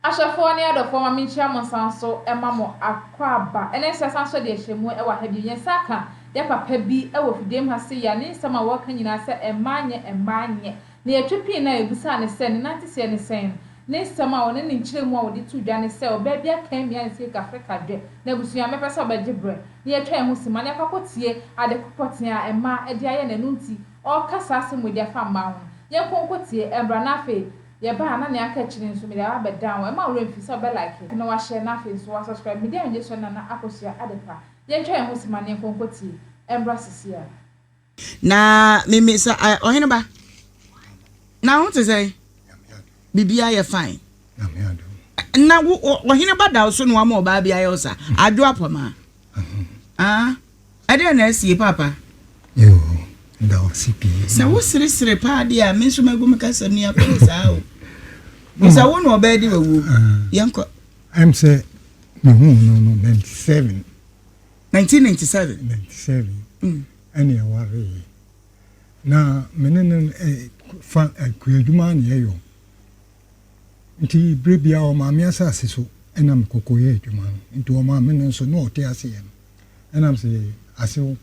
Ahwɛfoɔ ne adɔfoɔ ma menkyia mo nsan so ma mo akwaaba. Ɛnɛ nso yɛasan so de ahyɛmu wɔ ha bio. Yɛn nsa aka yɛn papa bi wɔ fidiem ha sei a ne nsɛm a ɔreka nyinaa sɛ mmaa nyɛ mmaa nyɛ. Na yɛtwe pii no a yɛbisaa no sɛ ne nanteseɛ ne sɛn no, ne nsɛm a ɔne ne nkyerɛmu a ɔde too dwa ne sɛ ɔbaa bi aka amia ne sika Afrika dwɛ. Na abusua mɛpɛ sɛ ɔbɛgye berɛ na yɛatwa yɛn ho simma na yɛakɔ akɔtie ade ko pɔtee a mmaa de ayɛ no ɛno nti ɔreka saa asɛm wei de afa mmaa ho no. Yɛnkɔ nkɔtie ɛmmra na afei Yɛba a na nea aka akyiri nso mede aba abɛdan wo. Ɛmma wo werɛ mfi sɛ wobɛ like na wahyɛ na afei nso wa subscribe. Medi ahomegye so Nana Akosua Adepa. Yɛntwa yɛn ho sima na yɛnkɔ nkɔtie. Ɛmbra sisi a. Na me me sa eh, ɔhene ba. Na ho te sɛn? Biribiara yɛ fine. Na wo ɔhene ba da wo so na wama ɔbaa bi ayɛ wo sa. Adwo apɔmaa. Ah, ɛdeɛn na asie paapa? Yoo, da ɔse pii. Sɛ wo seresere paa deɛ a, me nso magu me kasam ni akɔyɛ saa o. Sɛ wo na ɔbaa di wawuo, yɛnkɔ. Ɛm sɛ mehuu no no 97. 1997. 97. Ɛne ɛwaree. Na me ne no fa kuadwuma na yɛyɔ. Nti berɛ biara ɔmaa me asase so ɛna mekɔkɔyɛ adwuma no. Nti ɔmaa me no nso na ɔte aseɛ no. Ɛna mese asew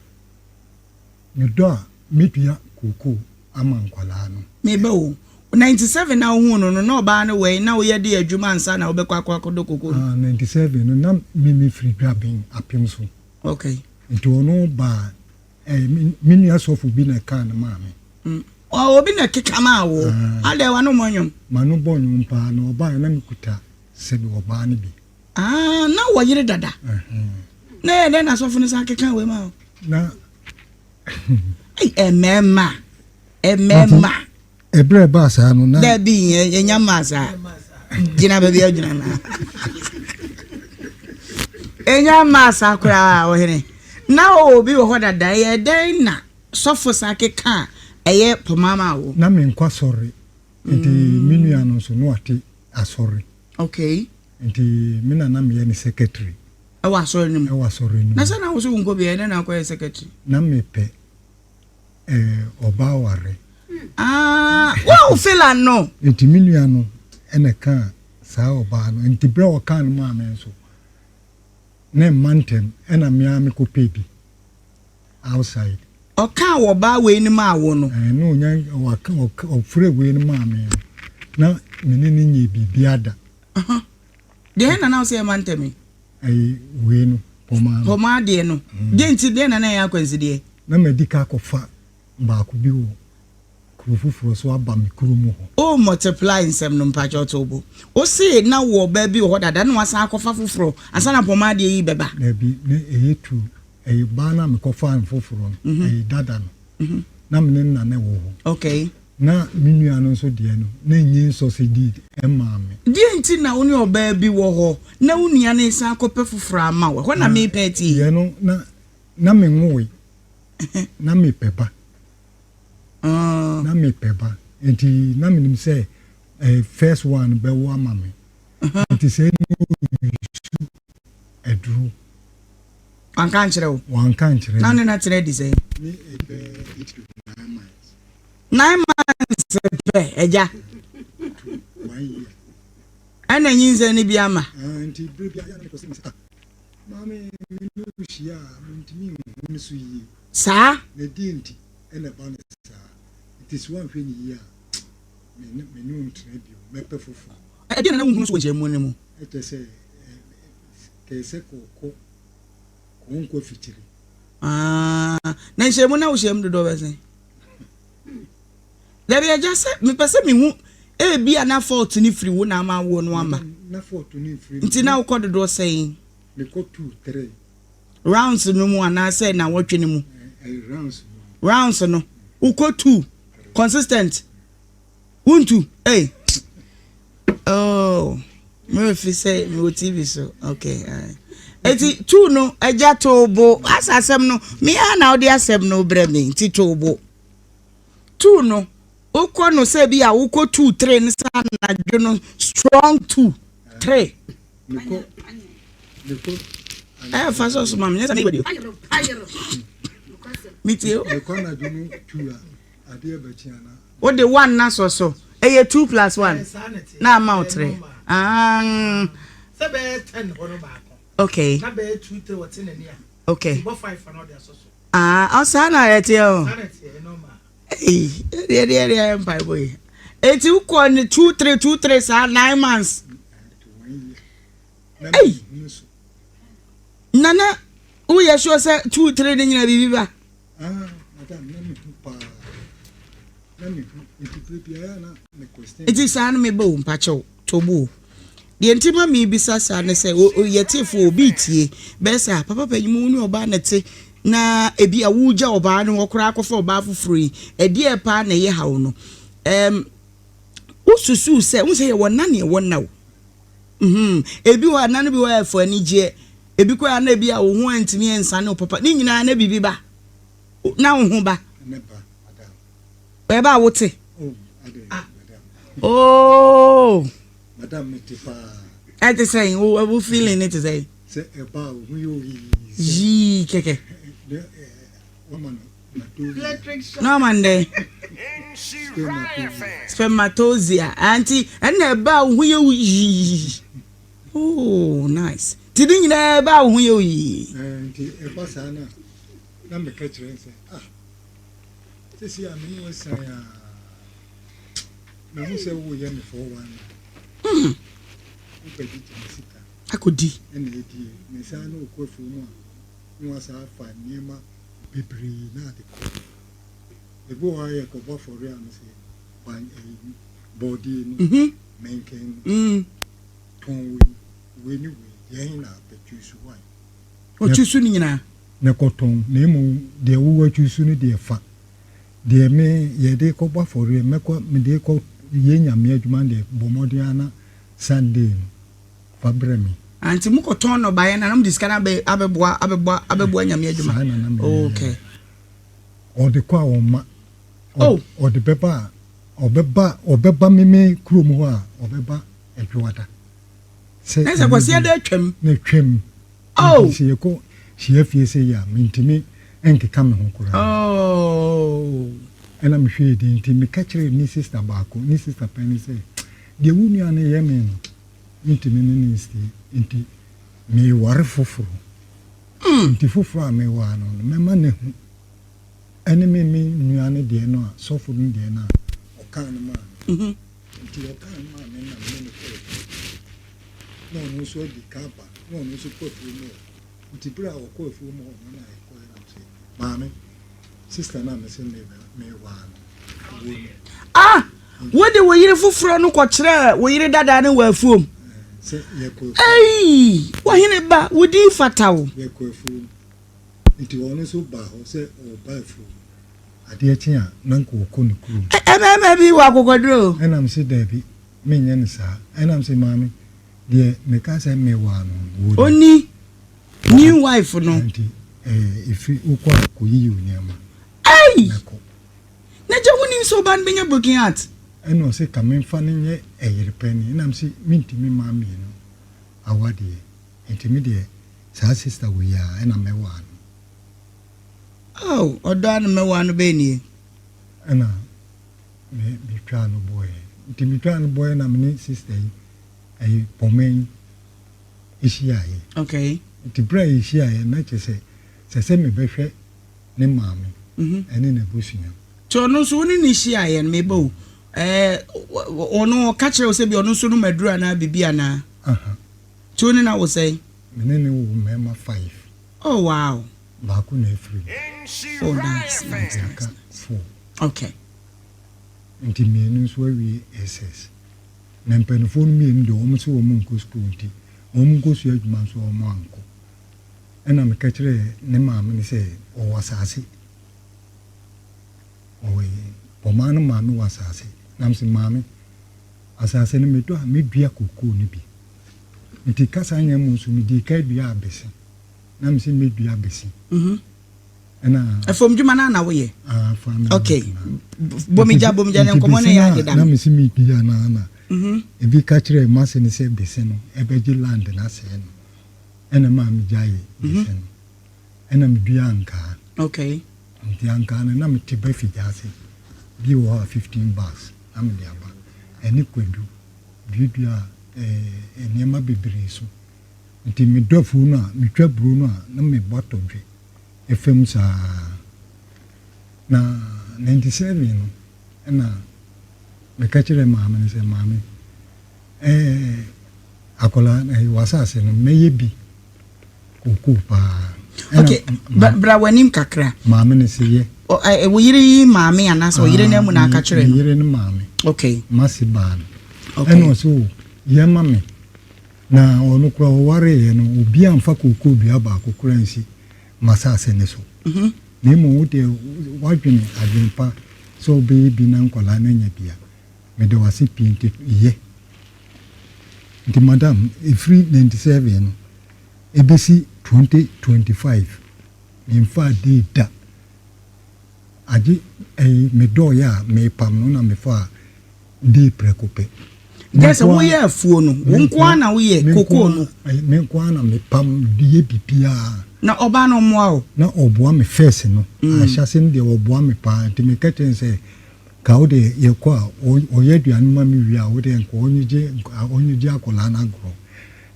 medɔ a mɛdua kookoo ama nkwadaa no. Meba o, 97 na wohuu no no na ɔbaa no wɛn na woyɛ de adwuma ansa na wobɛkɔ akɔ akɔdɔ kookoo no? Ah, 97 no na me mefiri Dwaben apem so. Okay. Nti ɔno baa eh, me nua sɔfo bi na ɛkaa no maa me. Mm. Oh, obi na ɛkeka maa wo. Ah. Adɛn w'ano mmɔ nnwom? M'ano bɔ nnwom paa na ɔbaeɛ na mekuta sɛbi ɔbaa no bi. Ah, na wɔ yere dada. Na ɛyɛ dɛn na asɔfo no san keka wei ma wo? Na. Ei, mmarima, mmarima. Ɛberɛ ɛbaa saa no na. Dabi, ɛnya mmaa saa. Gyina baabi a gyina na. Ɛnya mmaa saa koraa ɔhene. Na ɔwɔ obi wɔ hɔ dada, ɛyɛ dɛn na sɔfo san keka a ɛyɛ poma ma wo? Na menkɔ asɔre, nti me nua no nso na wate asɔre. Okay. Nti me na na meyɛ ne secretary. Ɛwɔ asɔre no mu. Ɛwɔ asɔre no mu. Na sɛ na wo so wonkɔ bi ɛnɛ na akɔyɛ secretary. Na mepɛ ɛɛ ɔbaa ware. Ah, wo feel ano. Nti me nua no ɛna ɛkaa saa ɔbaa no. Nti berɛ a ɔkaa no maa me nso, na mma ntɛm ɛna me ara mekɔ pɛ bi outside. Ɔkaa ɔbaa wei no maa wo no. Ɛɛ na ɔnya ɔka ɔfrɛ wei no maa me no na me ne no nyɛ biribiara da. Deɛ na na ɔsɛ ɛma ntɛm yi. Ɛyi wei no pɔmaa no. Pɔmaa deɛ no. Deɛ nti deɛ na na ɛyɛ akwansideɛ. Na madi ka akɔfa baako bi wɔ kuro foforɔ so aba me kuro mu hɔ. O multiply nsɛm no mpakyɛw to wo bo. Wo se na wowɔ ɔbaa bi wɔ hɔ dada na wasan akɔfa foforɔ ansa na pɔmaa deɛ yi bɛba. Dabi na ɛyɛ two. Ɛyɛ baa no a mekɔfaa no foforɔ no, ɛyɛ dada no. Na me ne no na na ɛwɔ hɔ. Okay. Na me nua no nso deɛ no, na ɛnyɛ nsɔsɛ deed mmaa me. Deɛn nti na wo ne ɔbaa bi wɔ hɔ na wo nua no resan akɔpɛ foforɔ ama wo? Ɛhɔ na merepɛ atie. Deɛ no, na, na menwoe. Na mepɛ ba. Na mepɛ ba. Nti na menim sɛ eh, first one bɛwo ama me. Nti sɛ ne ɔresu aduro. Wanka ankyerɛ wo? Wanka ankyerɛ me. Na wo ne no atena adi sɛn? Ne ɛbɛyɛ 8 to 9 months. 9 months pɛ, agya. To 1 year. Ɛna nyinsɛn no bi ama. Ah, nti bere bi a na mekɔ sɛ ah, maame me ne wo hyia a mentumi nhu ne so yie. Saa? Na deɛ nti ɛna ɛba no saa. Nti sɛ woanhwɛ no yie a, me ne me ne wo ntena bio, mɛpɛ foforɔ. Ɛdeɛn na na wonhunu so wɔ nhyiamu no mu? Ɛkyɛ sɛ kɛɛ sɛ kɔkɔ kɔnkɔ afikyiri. Ah, na nhyiamu na wohyiam dodoɔ bɛyɛ sɛn? Dabi agya sɛ mepɛ sɛ mehu ebi a na fault no firi wo na ama awoɔ no ama. Na fault no mfiri. Nti na wokɔ dodoɔ sɛn? Mekɔ 2, 3. Rounds no mu anaasɛ nawɔtwe no mu? Rounds no. Rounds no wokɔ 2 consistent wontu ei oh merefi sɛ mewɔ tv so okay eti 2 no agya too bo asa asɛm no me ara na wode asɛm no brɛ me nti too bo 2 no wokɔ no sɛ bi a wokɔ 2 3 no sɛ anadwo no strong 2 3 Ɛɛ fa sɔs ma me nyɛ sɛ meyɛ deɛ. Metie o. Wode one na sɔ so ɛyɛ 2 plus 1 na ama wo 3. Ah. Sɛ bɛyɛ 10 hɔ no baako. Okay. Na bɛyɛ 2 3 ɔte n'ani a. Okay. Bɔ 5 na ɔde asɔ so. Ah, ɔsaa na ɛteɛ o. Saa na ɛteɛ, normal. Ei, ɛdeɛ ɛdeɛ ɛdeɛ mpaebɔ yi. Eti wokɔ ne 2 3 2 3 saa 9 months. Ei! Nana, woyɛ sure sɛ 2 3 ne nyina biribi ba? Ah, madam, na mehu paa. Na mehu, nti bere biara na me question. Nti saa no meba o, mpakyɛw, tobo o. Deɛ nti ma mebisa saa ne sɛ, yɛtefoɔ obi retie, bɛyɛ sɛ a, papa panyin mu wo ne ɔbaa na ɛte, na ebi a wogya ɔbaa no hɔ koraa akɔfa ɔbaa foforɔ yi, ɛdeɛ paa na ɛyɛ haw no. Ɛm, wosusu sɛ, wo sɛ yɛwɔ nna ne yɛwɔ nna o. Mhm. Ebi wɔ a, nna no bi wɔ a ɛfɔ anigyeɛ, ebi koraa na ebi a wo ho antumi ansane wo papa, ne nyinaa na biribi ba, na wo ho ba. Ɛba a wote. Oh. Madam me te paa. Ɛte sɛn wo wo feeling ne te sɛn. Sɛ ɛba a wo ho yɛ oyii. Yii kɛkɛ. Wama no matozi. Na wama no dɛn? Spermatozoa. Anti ɛna ɛba a wo ho yɛ wo yii. Oh nice. Ti ne nyinaa ɛba a wo ho yɛ wo yii. Nti ɛba saa na na meka kyerɛ sɛ ah sisi a me ne wo san a mehu sɛ woyɛ me 419. Wobɛgyegye me sika. Akɔdi. Ɛna ɛdie. Mesan ne wokɔ afuo mu a na wasan afa nneɛma bebree na ade kɔ. Ebi wɔ hɔ a yɛkɔbɔ afɔre a mese ban ɛyi bɔɔdeɛ ni, mɛnkɛn ni, tɔn wei, wei ne wei, deɛ he na apɛ choose one. Ɔchoose ne nyinaa. Na kɔtɔn na mmom deɛ wowɔ choose no deɛ fa. Deɛ me yɛde kɔbɔ afɔreɛ mɛkɔ mede kɔ yɛ Nyame adwuma no deɛ bɔ mmɔden ara na Sunday no fa brɛ me. Ah nti mo kɔtɔn nnɔbaeɛ no a na mode sika no abɛ abɛboa abɛboa abɛboa Nyame adwuma? Saa na na meyɛ. Okay. Ɔde kɔ a ɔmma. Oh. Ɔde bɛba a ɔbɛba ɔbɛba me me kurom hɔ a ɔbɛba Adwoada. Sɛ Na sɛ Kwasiada atwam. Na atwam. Oh. Nti sɛ yɛkɔ hyia fie sɛ yi a mentumi nkeka me ho koraa. Oh. Ɛna mehwɛɛ din nti meka kyerɛɛ ne sista baako, ne sista panin sɛ, deɛ wo nua no yɛ me no, mentumi ne no nsie nti meware foforo. Nti foforo a meware no no, mɛma no ahu. Ɛne me me nua no deɛ no a, sɔfo no deɛ no a ɔkaa no maa me. Nti ɔkaa no maa me na me ne no kɔɔ afuom. Na ɔno nso adi kan aba, na ɔno nso kɔ afuom hɔ. Nti berɛ a ɔkɔɔ afuom hɔ no na yɛkɔeɛ na mese, maame, sista no a mese mewaa no, ɔwɔ ni. Ah! Wode wo yere foforɔ no kɔkyerɛɛ wo yere dada no wɔ afuom? Sɛ yɛkɔ afuom. Ei! Ɔhene ba, wo din fata wo. Yɛkɔ afuom. Nti ɔno nso baa hɔ sɛ ɔreba afuom. Adeɛ kye a, na anka ɔkɔ ne kurom. Mmarima bi wɔ akokoɔduro o. Ɛna mese daabi, menyɛ no saa. Ɛna mese maame, deɛ meka sɛ mewaa no no, ɔni. Ɔni new wife no. Nti ɛɛ ɛfiri wokɔ a kɔyiyi wo nneɛma. Ei! Na kɔ. N'agya wonim sɛ ɔbaa no bɛnya broken heart. Ɛna ɔse ka memfa no nyɛ ɛyere panin. Ɛna mese mentumi mmaa mmienu awadeɛ. Nti me deɛ saa sister wei ara ɛna mɛwaa no. Oh, ɔdɔ a na mɛwaa no bɛn nie. Ɛna me metwaa no bɔeɛ. Nti metwaa no bɔeɛ na me ne sister yi ɛyi pɔmɛ yi ehyiaeɛ. Okay. Nti berɛ a yɛhyiaeɛ na kyerɛ sɛ sɛ sɛ mebɛhwɛ ne maame ɛne n'abusua. Nti ɔno nso wo ne no hyiaeɛ no meba o ɛɛ ɔno ɔka kyerɛ wo sɛ bi ɔno nso nom aduru anaa biribi anaa? Aha. Nti wo ne no awo sɛn? Me ne no wo mmarima five. Oh wow. Baako na afiri mu. Oh nice nice Nti aka nice. four. Okay. Nti mmienu nso awie SS. Na mpanimfoɔ no mmienu deɛ wɔn se wɔn nkɔ sukuu nti wɔn nkɔsua adwuma nso wɔn ankɔ. Ɛna meka kyerɛɛ ne maame no sɛ ɔwɔ asase. Ɔwɔ ɔmaa no maame wɔ asase. Na mese maame asase no medɔ a medua kokoo no bi. Nti kasa nyɛ mu nso medii ka dua abese. Na mese medua abese. Ɛna. Ɛfam dwuma no na woyɛ? Ah, farming. Okay. Bomigya bomigya ne nkɔmmɔ no yɛ adeda. Na mese medua no na. Ebi ka kyerɛɛ m'ase no sɛ bese no ɛbɛgye land no asɛe no. Ɛna maa megyaee bese no. Ɛna medua ankaa. Okay. Nti ankaa no na mete ba fi gyaase. Bi wɔ hɔ a 15 bags na mede aba. Ɛne kwadu. Duadua a. eh, nneɛma bebree so. Nti medɔ afuo no a, metwa aburo no a, na mebɔ atɔdwe fam saa. Na 97 no, ɛna meka kyerɛɛ maame no sɛ, Maame, ɛɛ akwadaa no, ɛyɛ w'asase no, mɛyɛ bi kookoo paa. Ok, bra w'anim kakra. Maame no se yɛ. Wo yere yi maame anaasɛ ɔyere no amu na aka kyerɛ no? Me yere no maame. Ok. Mase baa no. Ok. Ɛna ɔse o, yɛ ma me. Na ɔno koraa ɔwareeɛ no, obi amfa kookoo dua baako koraa ansi m'asase no so. Na mmom wo deɛ woadwene adwene pa sɛ wobɛyɛ bi na nkwadaa no anya bi a, meda wo ase pii nti yɛ. Nti madam, ɛfiri 97 no ɛbɛsi 2025, memfaa dei da. Agye ɛyi medɔeɛ a mepam no na mefaa dei prɛko pɛ. Kyerɛ sɛ woyɛ afuo no, wo nko ara na woyɛ kokoo no? Me nko ara na mepam de yɛ biribiara. Na ɔbaa no mmoa wo? Na ɔboa me first no, ahyɛase no deɛ ɔboa me paa nti meka kyerɛ no sɛ ka wo deɛ yɛkɔ a ɔyɛ aduane ma me wie a wo deɛ nka ɔnyegye ɔnyegye akwadaa no agorɔ.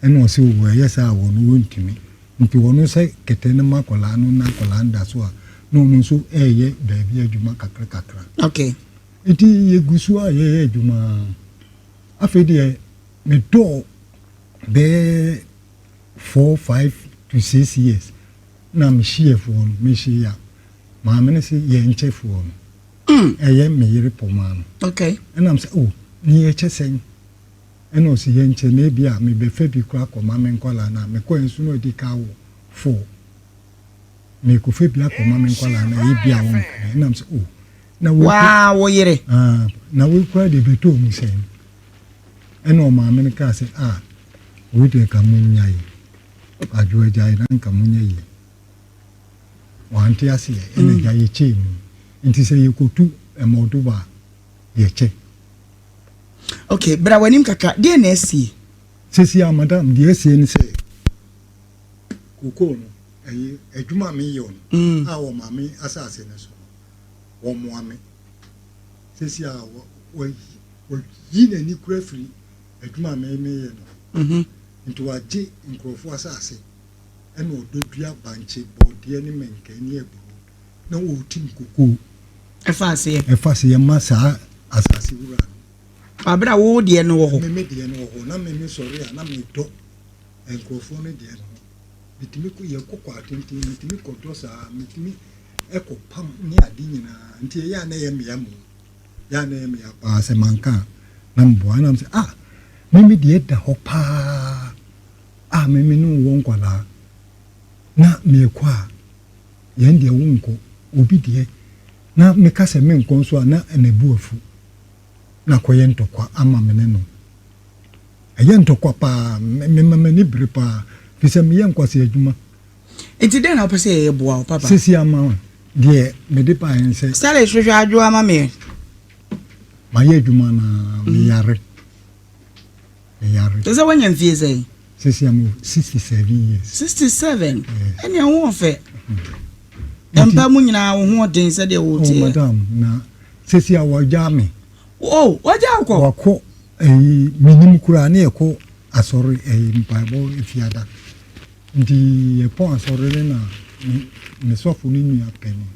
Ɛna ɔse oo ɛyɛ saa a ɔno ɔntumi. Nti ɔno sɛ kɛtɛ no ma akwadaa no na akwadaa no da so a na ɔno nso ɛreyɛ baabi adwuma kakra kakra. Okay. Nti yɛgu so a yɛyɛ adwuma ara. Afei deɛ medɔɔ bɛyɛ four, five to six years na mehyeɛ foɔ no, mehyee a, maame no se yɛnkyɛ foɔ no. Ɛyɛ me yere pɔmaa no. Okay. Ɛna mesɛ, oh, ne yɛkyɛ sɛn? Ɛna ɔse yɛnkyɛ na ebi a mebɛfa bi koraa akɔma me nkwadaa no a, mekɔɛ nso na ɔdi ka wo four. Merekɔfa bi akɔma me nkwadaa no a, ebi a wɔmpene. Ɛna mesɛ, oh, Na wei Waa wo yere. Ah, na wei koraa deɛ bɛtɔɔ mu sɛn? Ɛna ɔmaame no kaa sɛ, ah, wei deɛ nka monnyae. Adwoa gyae na nka monyɛ yie. Wante aseɛ, ɛna mm. gya yɛkyɛɛ mu. Nti sɛ yɛkɔtu mmɔdoba a, yɛkyɛ. Okay, bra w'anim kakra, deɛ na asie? Sɛsi a, madam, deɛ asie ne sɛ, kokoo no, ɛyɛ adwuma a meyɛ no, mm. a wɔ maame asase no so no, wɔmmoa me. Seesei a wayi n'ani koraa firi adwuma a meyɛ no ho. Nti wagye nkurɔfoɔ asase ɛna ɔdɔ dua bankye, bɔɔdeɛ ne mɛnkɛn ne aburo na ɔretim kokoo. Ɛfa aseɛ. Ɛfa aseɛ ma saa asase wura no. Abere a wo deɛ no wɔ hɔ. Me me deɛ no wɔ hɔ na me me sɔre a na medɔ nkurɔfoɔ no deɛ no ho. Metumi kɔ yɛkɔ kɔ atenten metumi kɔdɔ saa metumi kɔ pam ne ade nyinaa nti ɛyɛ a na ɛyɛ me ya mmom ɛyɛ a na ɛyɛ me ya paa sɛ manka a na meboa ɛna sɛ ah me me deɛ da hɔ paa a me me ne wɔ nkwadaa na meekɔ a yɛn deɛ wo nkɔ obi deɛ na meka sɛ menkɔ nso a na ɛna bu afu na akɔyɛ ntɔkwa ama me ne no ɛyɛ ntɔkwa paa mema m'ani bere paa fi sɛ meyɛ nkwasi adwuma Nti dɛn na wopɛ sɛ yɛyɛ boa wo papa? Sisi ama wo deɛ mede baeɛ ne sɛ. Sally hwehwɛ adwoa ma me. Mayɛ adwuma na meyare. Meyare. Te sɛ woanya mfie sɛn? Sisi ama 67 years. 67? Yes. Ɛnea wo ho ɔfɛ. Mpa mu nyinaa wo ho ɔden sɛdeɛ woteɛ. Oh madam na sisi a wɔagyaa me. Oh wɔagyaa wo kɔ? Wakɔ ɛyi menim koraa ne yɛkɔ asɔre ɛyi mpaebɔ efiada. Nti yɛpɔn asɔre no na me me sɔfo no nua panin.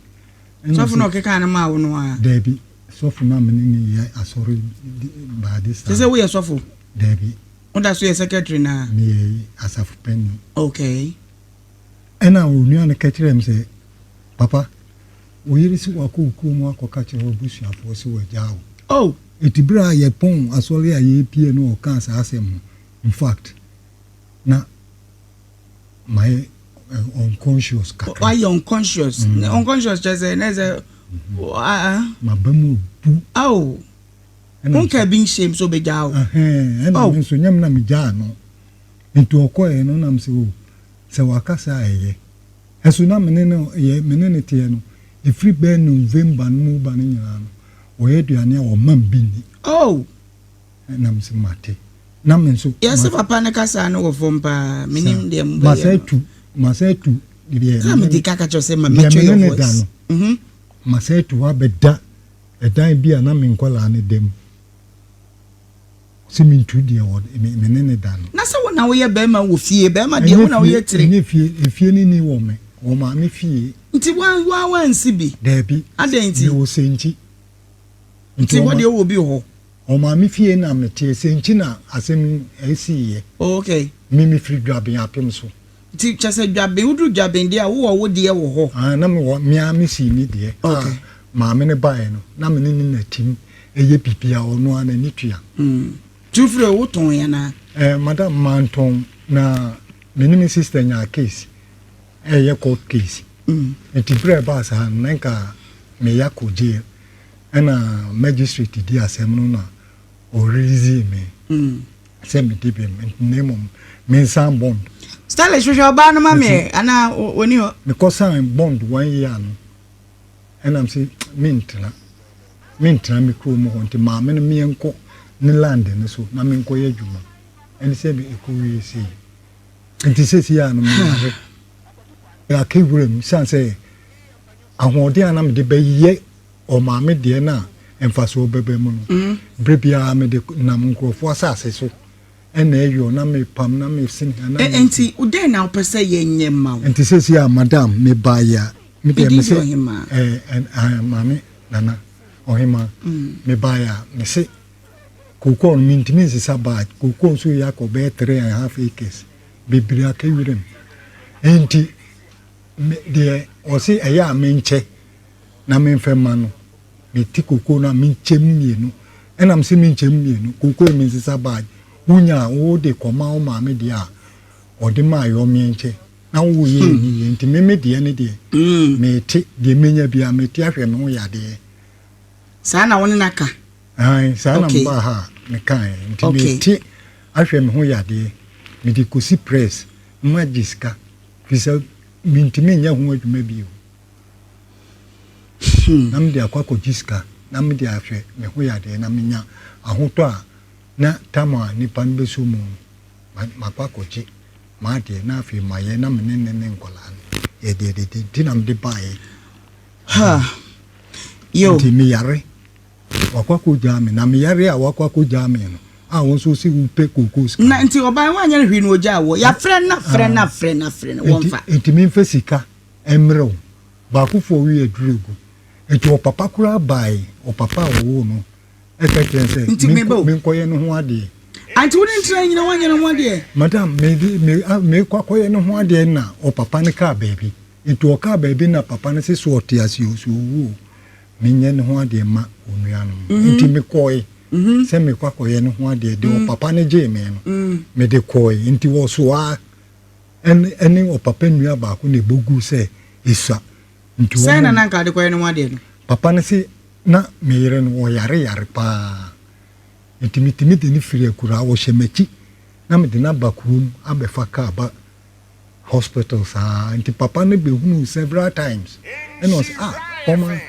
Ɛna Sɔfo na ɔkekaa no maa wo no ara? Daabi, sɔfo no a me ne no yɛ asɔre baa this time. Te sɛ woyɛ sɔfo? Daabi. Woda so yɛ secretary no ara? Meyɛ asafo panin. Okay. Ɛna onua no ka kyerɛɛ me sɛ, Papa, wo yere se wakɔ wo kurom akɔka kyerɛ w'abusuafoɔ sɛ wagyaa wo. Oh! Enti berɛ a yɛpɔn asɔre a yɛrepie no ɔkaa saa asɛm no, in fact, na mayɛ unconscious kakra. Wayɛ unconscious. Mm. Unconscious kyerɛ sɛ na sɛ. Mm-hmm. Maba mu abu. Awo. Wonka bi nhyɛm sɛ ɔbɛgyaa wo. Ɛna oh. me nso nyɛ me na megyaa no. Nti ɔkɔɛ no nam sɛ o sɛ waka saa ɛyɛ. Ɛso na mene no yɛ mene no teɛ no ɛfiri bɛɛ November no mu ba no nyinaa no ɔyɛ aduane a ɔma m bi nni. Oh. Ɛna me sɛ mate. Na me nso. Yɛse papa no kasa no wɔ fam paa menim deɛ mo bɛyɛ no. Masa atu deɛ. Sɛ mede kaka kyerɛ sɛ ma mɛtwe your voice. Da no. Mhm. Masa atu hɔ abɛda ɛdan bi a na me nkɔlaa no da mu. Ɔse mentu deɛ wɔ me ne no da no. Na sɛ wo na woyɛ bɛrima wɔ fie, bɛrima deɛ wo na woyɛ tire. Ɛnyɛ fie, efie no ni wɔ me, wɔ maame fie. Nti wa wa wansi bi? Daabi. Adɛn nti? Mewɔ Senkyi. Nti hɔ deɛ wowɔ bi wɔ hɔ? Wɔ maame fie na meteɛ, Senkyi na asɛm yi siiɛ. Oh okay. Me mefiri Dwaben Apem so. Nti kyerɛ sɛ Dwaben, woduru Dwaben deɛ a wowɔ wo deɛ wɔ hɔ? Ah, na mewɔ, me ara mesii me deɛ. Okay. A maame no baeɛ no, na me ne no na tim yɛ biribiara, ɔno ara n'ani tua. Nti wofiri hɔ wotɔn anaa? Eh, madam, mantɔn, na me ne me sister nyaa case, ɛyɛ court case. Nti berɛ a ɛbaa saa no, na nka meyɛ akɔ jail, ɛna magistrate di asɛm no na ɔrelease me. Sɛ medi bem, na mmom mensan bond. Stylish hwehwɛ ɔbaa no ma me ɛ, anaa ɔni hɔ? Mekɔsan bond one year no, ɛna mese mentena, mentena me kurom hɔ, nti maame no meɛnkɔ ne land no so na menkɔyɛ adwuma. Ɛne sɛ ɛkɔwie sei. Nti seesei a no meyare. Aka wuram, siane sɛ ahoɔden a na mede bɛyɛ Ɔmaame deɛ no a mfasoɔ bɛba mu no, berɛ biara mede nam nkurɔfoɔ asase so na ɛyɔ na mepam na mesene ha na mesi. Enti dɛn na wopɛ sɛ yɛnyɛ mma wo? Nti seesei a madam mebaeɛ a, me deɛ mese ɛɛ maame Nana Ɔhemaa, mebaeɛ a mese kookoo no mentumi nsesa bag, kookoo nso yɛ akɔ bɛyɛ 3½ acres, bebree aka wiram. Enti me deɛ ɔse ɛyɛ a menkyɛ na memfa mma no. Mete kokoo no a, menkyɛ mu mmienu. Ɛna mese menkyɛ mu mmienu. Kokoo yi mensesa bag. Wonya a, wode kɔma wo maame deɛ a, ɔde maa yɛ ɔmeɛnkyɛ. Na woyɛ hmm. ɛni yie. Nti me me deɛ ne deɛ, hmm. mete deɛ menya biara, mete ahwɛ me ho yadeɛ. Saa na wo ne no aka? Ae, saa na mebaa ha a mekaeɛ. Nti mete ahwɛ me ho yadeɛ. Mede kɔsi press, magye sika. Firi sɛ mentumi nyɛ ho adwuma bio. Na mede akɔ akɔgye sika na mede ahwɛ me ho yadeɛ na menya ahotɔ a, na tam a nipa no bɛsɔ mu no, makɔ akɔgye m'adeɛ na afei mayɛ na me ne ne ne nkwadaa no yɛde adidi nti na mede baeɛ. Nti meyare, wakɔ akɔgyaa me na meyare a wakɔ akɔgyaa me no a wo nso sɛ wopɛ kookoo sika. Na nti ɔbaa woanyɛ no hwee na ɔgyaa wɔ yɛafrɛ no afrɛ no afrɛ no afrɛ no wɔmfa. Nti memfa sika mmerɛ wo. Baakofoɔ we aduro gu. Nti ɔpapa koraa baae, ɔpapa a ɔwoo no ka kyerɛɛ no sɛ Nti meba o. menkɔyɛ ne ho adeɛ. Ah, nti wo ne no tena nyina woanyɛ ne ho adeɛ? Madam, mede, me, ah, merekɔ akɔyɛ ne ho adeɛ na ɔpapa no kaa baabi. Nti ɔkaa baabi na papa no se sɛ ɔte ase o, sɛ ɔwu o, menyɛ ne ho adeɛ mma onuanom. Nti mekɔe sɛ merekɔ akɔyɛ ne ho adeɛ. Deɛ ɔpapa no gyee me no, mede kɔe. Nti wɔsoaa Ɛne ɔpapa nua baako na ɛbɔ guu sɛ esua. Nti Sɛn na na anka ade kɔyɛ ne ho adeɛ no? Papa no se na me yere no ɔyare yare paa. Nti metumi de no firi akuraa, ɔhyɛ m'akyi na mede no aba kurom abɛfa car ba hospital saa. Nti papa no bɛhunuu several times ɛna ɔse ah Pɔma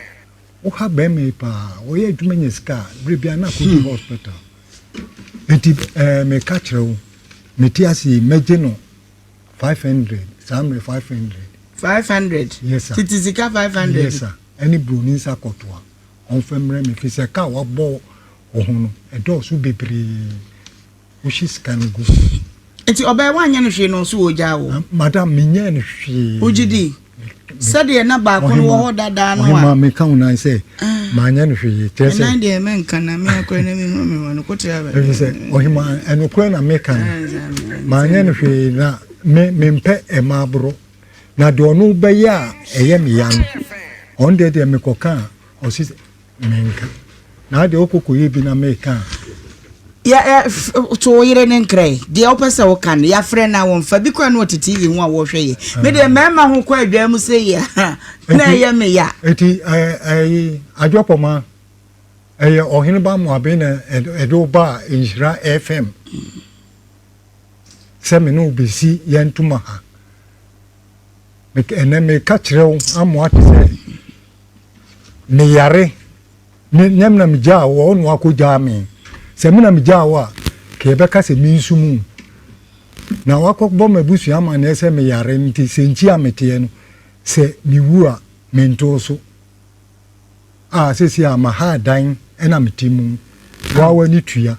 wo ha bɛrima yi paa, ɔyɛ adwuma nya sika a, berɛ biara na akɔdi hospital. Nti eh, meka kyerɛ wo, mete ase yi, mɛgye no 500, saa mmerɛ 500. 500? Yes sir. Tete sika 500? Yes sir. Ɛne buroni nsa kɔtoa, ɔmfa mmerɛ me, firi sɛ ka a wabɔ wo ho no, ɛdɔɔso bebree. Wohye sika no gu. Nti ɔbaa yi woanyɛ no hwee na ɔso ɔgyaa wo? Madam, menyɛɛ no hwee. Wogye di? Sɛdeɛ na baako no wɔ hɔ dadaa no a. Ɔhema, meka wo nan sɛ manyɛ no hwee. Kyerɛ sɛ. Nan deɛ menka na me akora na mehu me ho no kotere aba. Ɛfiri sɛ ɔhema, ɛnokorɛ na meka no. Manyɛ no hwee na me mempɛ ɛma aboro. Na deɛ ɔno bɛyɛ a ɛyɛ me ya no, ɔno deɛ deɛ mekɔka a ɔse Menka. Na adeɛ wokɔ kɔyɛ bi na meka a. Yɛ ɛ to wo yere ne nkrɛ deɛ wopɛ sɛ woka no yɛafrɛ no a wɔmfa bi koraa na ɔte TV ho a wɔhwɛ yɛ me deɛ mmarima ho kɔ adwaa mu sɛ yɛ na ɛyɛ me ya. Eti ɛyi adwɔpɔma ɛyɛ ɔhene ba Moabe na ɛde wo baa Nhyira FM sɛ me ne wo bɛsi yɛn ntoma ha. Ɛnɛ meka kyerɛ wo amoa te sɛ meyare me nyɛ me na megyaa wo ɔno akɔgyaa me sɛ me na megyaa wo a ka yɛbɛka sɛ mensu mu na wakɔbɔ m'abusua amanneɛ sɛ meyare nti sɛ nkyi a meteɛ no sɛ mewu a mentoo so a sɛsi a maha dan ɛna mete mu woa w'ani tua.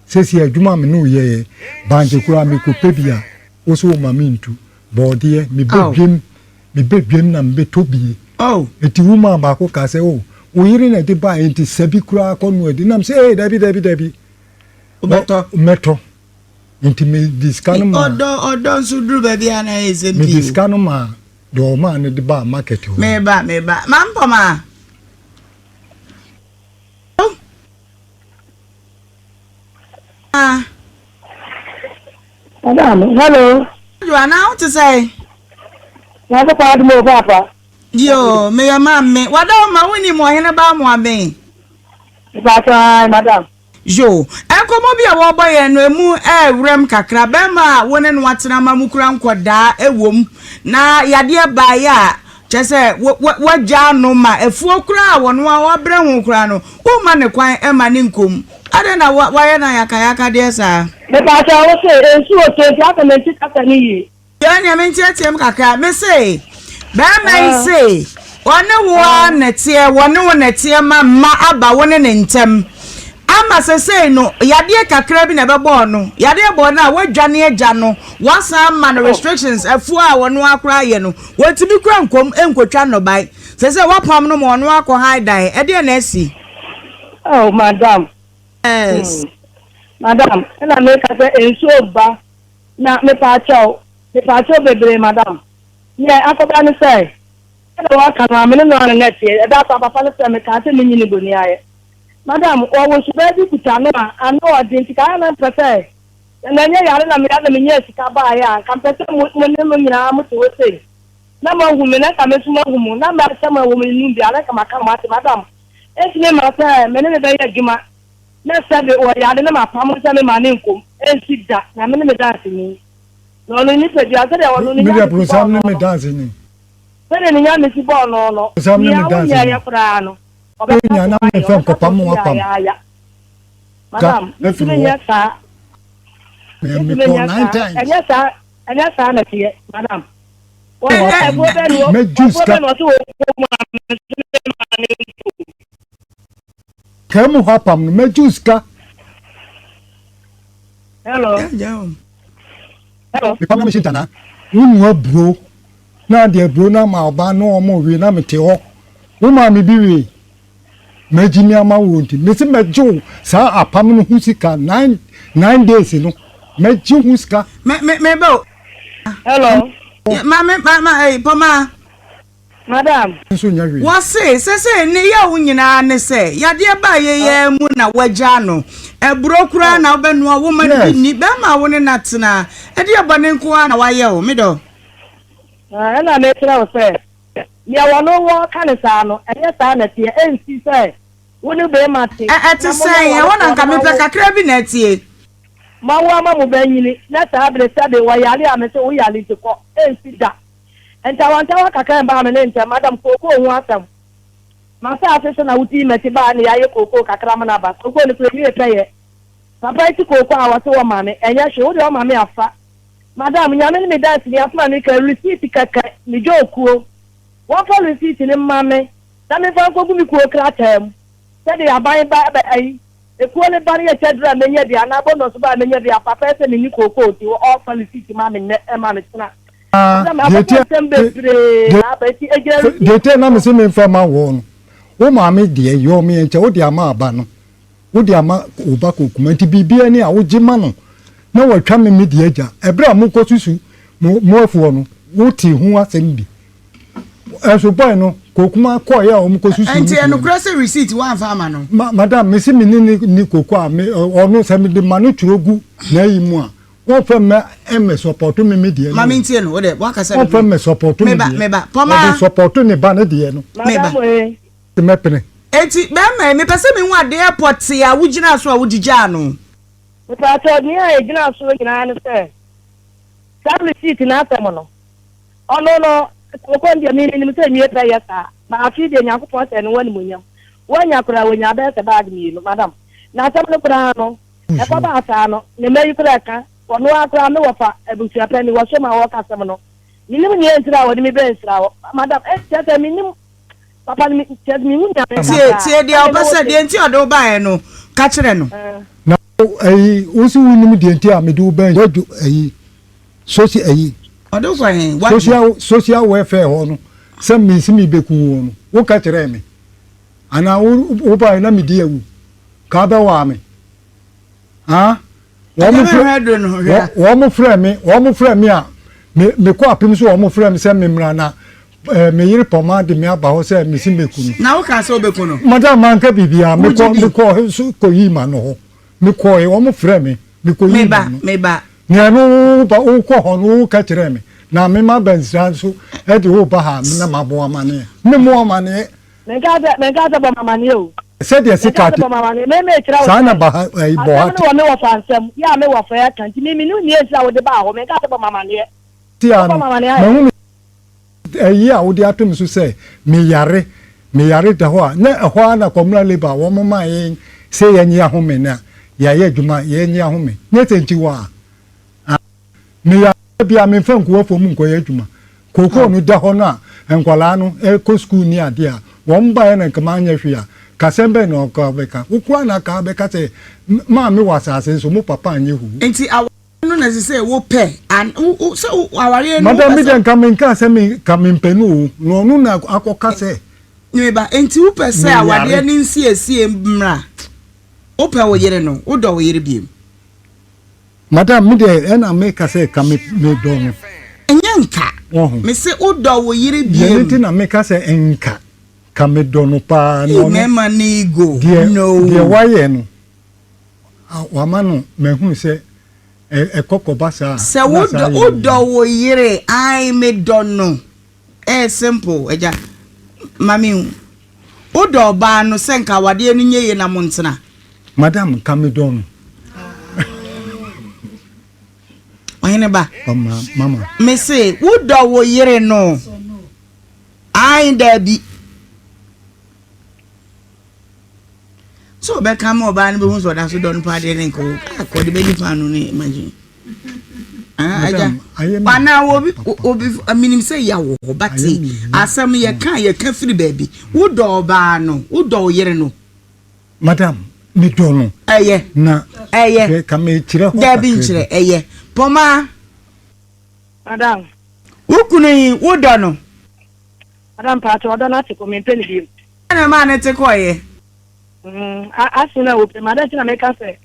Seesei adwuma a me ne wo yɛeɛ, bankye koraa mekɔpɛ bi a, wo se womma mentu. Bɔɔdeɛ, mebɛ dwam, mebɛ dwam na mebɛtɔ bie. Enti wo maa baako kaa sɛ, oh, wo yere na ɛde baeɛ nti sɛ bi koraa kɔnoa di. Nam sɛ, ee, dabi, dabi, dabi. Wobɛtɔ? Mɛtɔ. Nti mede sika no maa. Ɔdɔ, ɔdɔ nso duru baabi a na ɛyɛ nsɛm pii o. Mede sika no maa deɛ ɔmaa no de baa market hɔ. Meba, meba. Mampɔmaa. Madam, hello. Joana, wo te sɛ? Nyankopɔn adom o papa. Yo, meyɛ maame. Wada wo ma wonim ɔhene ba amoaben. Mepatɔ ai madam. Yo, nkɔmmɔ bi a wɔrebɔ yɛn no, emu ɛɛwerɛm kakra. Bɛrima a wo ne no atena ma mu kura nkɔdaa ɛwom, na yadeɛ baeɛ a, kyerɛ sɛ woagyaa no ma afuo koraa a wɔno a wabrɛ ho koraa no, womma no kwan mma ne nkɔ mu. Adɛn na woayɛ no ayakayakadeɛ saa? Mepaakyɛw wo se nsuo tɔ nti asɛ mente kasa no yie. Yɛ nea menteateam kakra. Me se, barima yi se, ɔne wo ara na ɛteɛ, wɔne wo na ɛteɛ ma mma aba wo ne ne ntam. Ama sesei no, yadeɛ kakra bi na ɛbɛbɔɔ no. Yadeɛ bɔɔ no a, woadwane agya no, woasan ama no restrictions, afuo a ɔno ara koraa yɛ no, wɔntumi kura nkɔm nkɔtwa nnɔbae. Sesei woapam no ma ɔno ara kɔ han dan. Ɛdeɛn na asi? Oh, madam. Yes. Hmm. Madam, ɛna meka sɛ nsuo ba. Na mepaakyɛw, mepaakyɛw bebree madam. Neɛ akɔba ne sɛ, sɛdeɛ wɔka no ara, me ne no ara na na ɛteɛ. Ɛda so ara, papa no frɛɛ me kaa sɛ menyi ne boniayɛ. Madam, wɔwɔ suban bi kuta no a ano ɔden nti ka na mepɛ sɛ, na ɛnyɛ yare na meyare na menyaa sika baeɛ a, nka mepɛ sɛ mo, mo ne no nyinaa mote hɔ sei, na moahu me, na nka me nso mahu mo, na asɛm a ɛwɔ mo anim biara na nka maka mo ase. Madam, ɛntumi mma sɛ me ne no bɛyɛ adwuma. Na sɛbe ɔyare na mapam no sɛ memma no nkɔ mu, ɛnsi da, Nyame ne me danseni. Na ɔno nipadua, sɛdeɛ ɔno ne Nyame si bɔɔ no no, sɛdeɛ ne Nyame si bɔɔ no no, nea wonyɛeɛ koraa no, ɔbɛka so ayɛ, ɔbɛka so yayaaya. Madam, mentumi nyɛ saa. Mentumi nyɛ saa. Ɛnyɛ saa, ɛnyɛ saa na ɛteɛ, madam. Ɛfuo bɛ na ɔse ɔkɔ mu a, mentumi mma no nkɔ mu. Kaa mu hɔ apam no, mɛgye wo sika. Hello. Hello. Mepam na mehyɛ ntanaa. Wonua aburo na ade aburo no ama ɔbaa na ɔmo we na mete hɔ. Wo maame bi wee. Magye mi ama wo nti. Mese mɛgye wo saa apam no ho sika 9 days no. Mɛgye ho sika. Me me me ba o. Hello. Maame ma ma eh pɔmaa. Madam. Nso nyɛ hwee. Wɔse, sesei ne yaw nyinaa ne sɛ, yadeɛ baa yei ara mu na woagyaa no. Aburo koraa na wobɛnoa, womma no bi nni. Bɛrima a wo ne no atena, ɛdeɛ bɔne nko ara na wayɛ o, me dɔ. Ɛna mekyerɛ wo sɛ, deɛ wɔne wo reka no saa no, ɛnyɛ saa na ɛteɛ. Ɛnsi sɛ wo ne barima te Ɛte na moyɛ sɛn? Ɛhɔ na awarefoɔ nka na mepɛ moawo. kakra bi na atie. Moawo ama mo ba anyini, na saa bere sɛbe wɔyare a, mese wo yare nti kɔ. Ɛnsi da. Ntawantawa kakra mbaa me ne ntam, madam, kookoo ho asɛm. M'asaase so na wodii m'akyi baa na yɛayɛ kookoo kakra ma no aba. Kookoo no koraa enwie pɛyɛ. Papa yi te kookoo a ɔse wɔma me, ɛnyɛ hwee, wo deɛ ɔma me afa. Madam, Nyame ne me danseni, asɛm a meka yi, receipt kɛkɛ, medwa okuo. Wɔmfa receipt no mma me na memfa nkɔgu me kuo krataa mu sɛdeɛ aban ba bɛ ayi Ekuo no ba no yɛ kyɛ duru a menya bi anaa bonus ba a menya bi a papa yɛ sɛ menni kookoo nti ɔɔfa receipt ma me nnɛ ɛma me kyena. Ah, Madam deɛ akɔfa ti nsɛm bebree na aba nti egyina deɛ receipt ti na so. mese memfa ma wo no wo maame deɛ yɛ ɔmo yɛ nkyɛ wode ama aba no wode ama wo ba kokuma nti biribiara ni a wogye ma no na watwa me me deɛ agya ɛberɛ a mokɔ susu mo mo afuɔ no wote ho asɛm bi Ɛnso boy no kokuma kɔɔyɛ a wɔn kɔ susu Nti ɛnokorɛ sɛ receipt woamfa ama no? Ma madam mese me ne ne ni koko a me ɔno sɛ mede ma no twerɛ gu n'ayi mu a wɔnfɛ mmɛ mmɛ sɔpɔto me me deɛ no Ma mentie no wode woakasa wɔnfɛ bebree mmɛ sɔpɔto me Meba deɛ meba ɔde Pɔmaa sɔpɔto ne ba ne deɛ no Meba. Madam ee. Mɛpene. Enti bɛɛma yi mepɛ sɛ mehu adeɛ pɔtee a wogyinaa so a wode gyaa no. Mepaakyɛw nea egyina so nyinaa ne sɛ saa receipt no asɛm no Ɔno no, kooko no deɛ me menim sɛ nwie pɛ yɛ saa, but afei deɛ Nyankopɔn hyɛɛ ne ho animuonyam, wanya koraa wanya bɛyɛ sɛ bag mmienu, madam, na asɛm no koraa no, ɛkɔbaa saa no, ne mma yi koraa ɛka, ɔno ara koraa me wɔfa abusua panin, wɔsɔ mu a wɔka asɛm no, menim nea ntira a wɔde me bɛɛ nsira hɔ, madam, eh, kyerɛ sɛ menim papa no, kyerɛ sɛ menhu nea menka Tie koraa, tie deɛ na me ɔpɛ ne wo sɛ te. deɛ nti ɔde wo baeɛ no ka kyerɛ no. Eh. Ayi, wo se wonim deɛ nti a mede wo bɛn wadwo ayi, soci ayi. Ɔde wo kɔ he? Wadwo. Social, social welfare hɔ no, sɛ mesi mebeku wo no, woka kyerɛɛ me. Anaa wo, wobaeɛ na medi awu, ka wobɛwaa me. Ah, wɔn frɛ, wɔn frɛ me, wɔn frɛ me a, me, mekɔ apem so wɔn frɛ me sɛ memmra na eh, me yere pɔma de me aba hɔ sɛ mesi meku no. Na woka sɛ wobɛku no? Madam, manka biribiara, mekɔ, mekɔ so kɔyii ma no hɔ. Mekɔe, wɔn frɛ me, mekɔyii ma no. Meba. Nea no woba, wokɔ hɔ no woka kyerɛ me, na me ma bɛnsira nso de wo ba ha na mabɔ amaneɛ. Memmɔ amaneɛ. Menka sɛ, menka sɛ bɔ me amaneɛ o. Sɛdeɛ sika Menka sɛ te, bɔ me amaneɛ. Me mekyerɛ wo saa sɛ, na ba ha, ɛyi, bɔ ha asɛm te. no wɔ me wɔfa nsam, yɛ a me wɔfa yi aka nti, me mennim nea enti a wode baa hɔ. Menka sɛ bɔ me amaneɛ. Tia Wobɔ no, me amaneɛ ayɛ dɛn? mahunu ɛyi a wode ato me so sɛ meyare, meyare da hɔ a, na ɛhɔ ara na Kɔmla Labour a wɔn maa yɛn sɛ yɛnnye ahome na yɛayɛ adwuma, yɛnnye ahome. Nyɛ sɛ nti hɔ a, ah, meyare. Ebia memfa nkoa fam nkɔyɛ adwuma. Kookoo no da hɔ no a nkwadaa no kɔ sukuu ne adeɛ a, wɔn baeɛ na nka manyɛ hwee a, kasɛm bɛn na ɔka wobɛka? Wo koraa na ka wobɛka sɛ maame wɔ asase so, mo papa anyɛ huu. Nti awareɛ no na ɛsɛ sɛ wopɛ an wo wo sɛ wo awareɛ no Madam wopɛ me sɛ. deɛ nka menkaa sɛ me ka mempɛ no o, na ɔno na akɔka sɛ. Me ba, nti wopɛ sɛ Meyare. awareɛ no nsiesie mmra? Wopɛ wo yere no, wodɔ wo yere biom? Madam me deɛ ɛna me ka sɛ ka me me dɔ no. Ɛnyɛ nka. Wɔho. Me se wo dɔ wo yere Deɛ ne biem. nti na me ka sɛ nka ka me dɔ no paa na Ei ɔno. mɛma no ego Deɛ no. deɛ wayɛ no a wama no mahunu sɛ ɛ ɛkɔ kɔba saa a Sɛ na wo saa dɔ yɛ wo no dɔ yie. wo yere ae me dɔ no ɛyɛ simple agya ma me hu wo dɔ ɔbaa no sɛ nka awadeɛ no nyɛ yie na mo ntena. Madam nka me dɔ no. Ɔhene ba. Ɔma mama. Me se wo dɔ wo yere no. Ae daabi. So ɔbɛka ma ɔbaa no bɛhu sɛ ɔda so dɔ no paa deɛ ne nka wo akɔ de bɛdi paano ne imagine. Ah, agya. Anaa obi obi menim sɛ ya wɔ hɔ bate asɛm yɛka yɛka firi baabi. Wo dɔ ɔbaa no, wo dɔ wo yere no. Madam, me dɔ no. Ɛyɛ. Na. Ɛyɛ. Hwɛ, ka me kyerɛ hɔ kakra bi. Dabi nkyerɛ, ɛyɛ. Pɔmaa. Madam. Wo kunu yi, wo dɔ no? Madam, mpakyɛ, ɔdɔ no ate kɔ, mempɛ no bio. Dɛn na ɛmaa no te kɔeɛ? Mm, ase na wopɛ mu. Adɛn nti na meka sɛ,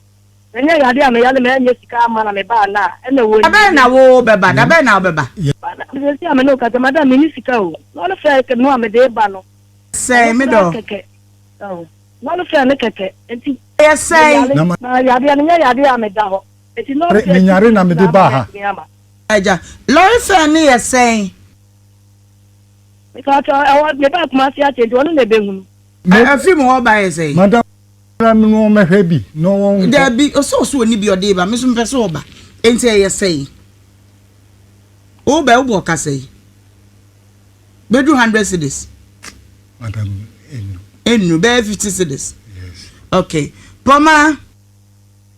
ɛnyɛ yadeɛ a meyare ma ɛnyɛ sika ama na mebaa nnɛ a, ɛna ɛwɔ Da bɛn na wobɛba? Da bɛn na wobɛba? Madam, seesei a me ne wo kasa, madam, menni sika o. Lɔre fare no a mede reba no, Sɛn, ɛno me koraa dɔ? kɛkɛ. Lɔre fare no kɛkɛ nti Ɛyɛ sɛn? meyare. Na yadeɛ no nyɛ yadeɛ a meda hɔ. Nti lɔre fare Menyare na mede na ama baa ha. mantumi ama. Agya, lɔre fare no yɛ sɛn? Mepakyɛw, ɛwɔ mebaa Kumasi akyɛ nti ɔno na ɛbɛhunu. Ɛfiri mu hɔ ba yɛ sɛn? Madam no ɔmmɛhwɛ bi na ɔnkɔ. Dabi, ɔsɛ ɔsɛ ɔni bi ɔde ba, me nso mepɛ sɛ ɔba. Nti ɛyɛ sɛn? Wobɛ wobɔ ɔka sɛn? Bɛduru hundred cedis. Madam, enu. Enu, bɛyɛ 50 cedis. Yes. Okay. Pɔma.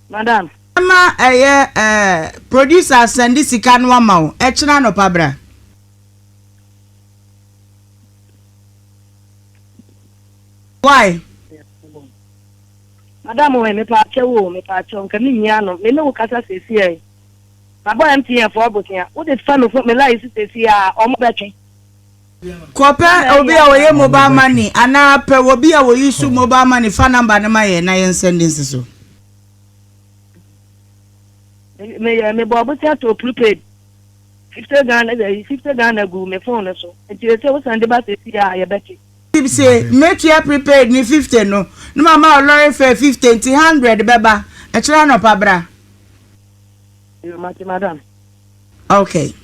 Madam. Ɛma ɛyɛ ɛɛ producer sɛnde sika no ama wo. Ɛkyena anɔpa bra. Why? Madam wɛ, mepaakyɛw o, mepaakyɛw, nka me hia no, me ne wo kasa seesei. Mabɔ MTN foɔ bosea, wode fa me fo me line so seesei a, ɔmo bɛtwe. Kɔpɛ obi a ɔyɛ mobile money anaa pɛ obi a ɔyi so mobile money fa number no ma yɛn na yɛn sɛnde nsi so. Meyɛ mebɔ bosea tɔ prepaid 50 Ghana ɛyi 50 Ghana gu me phone no so nti sɛ wo sɛnde ba seesei a yɛbɛtwe. Se metua prepaid ne 50 no na mama wo lorry fare 50 nti 100 bɛba ɛkyerɛ anɔpa bra. Yo mate madam. Ok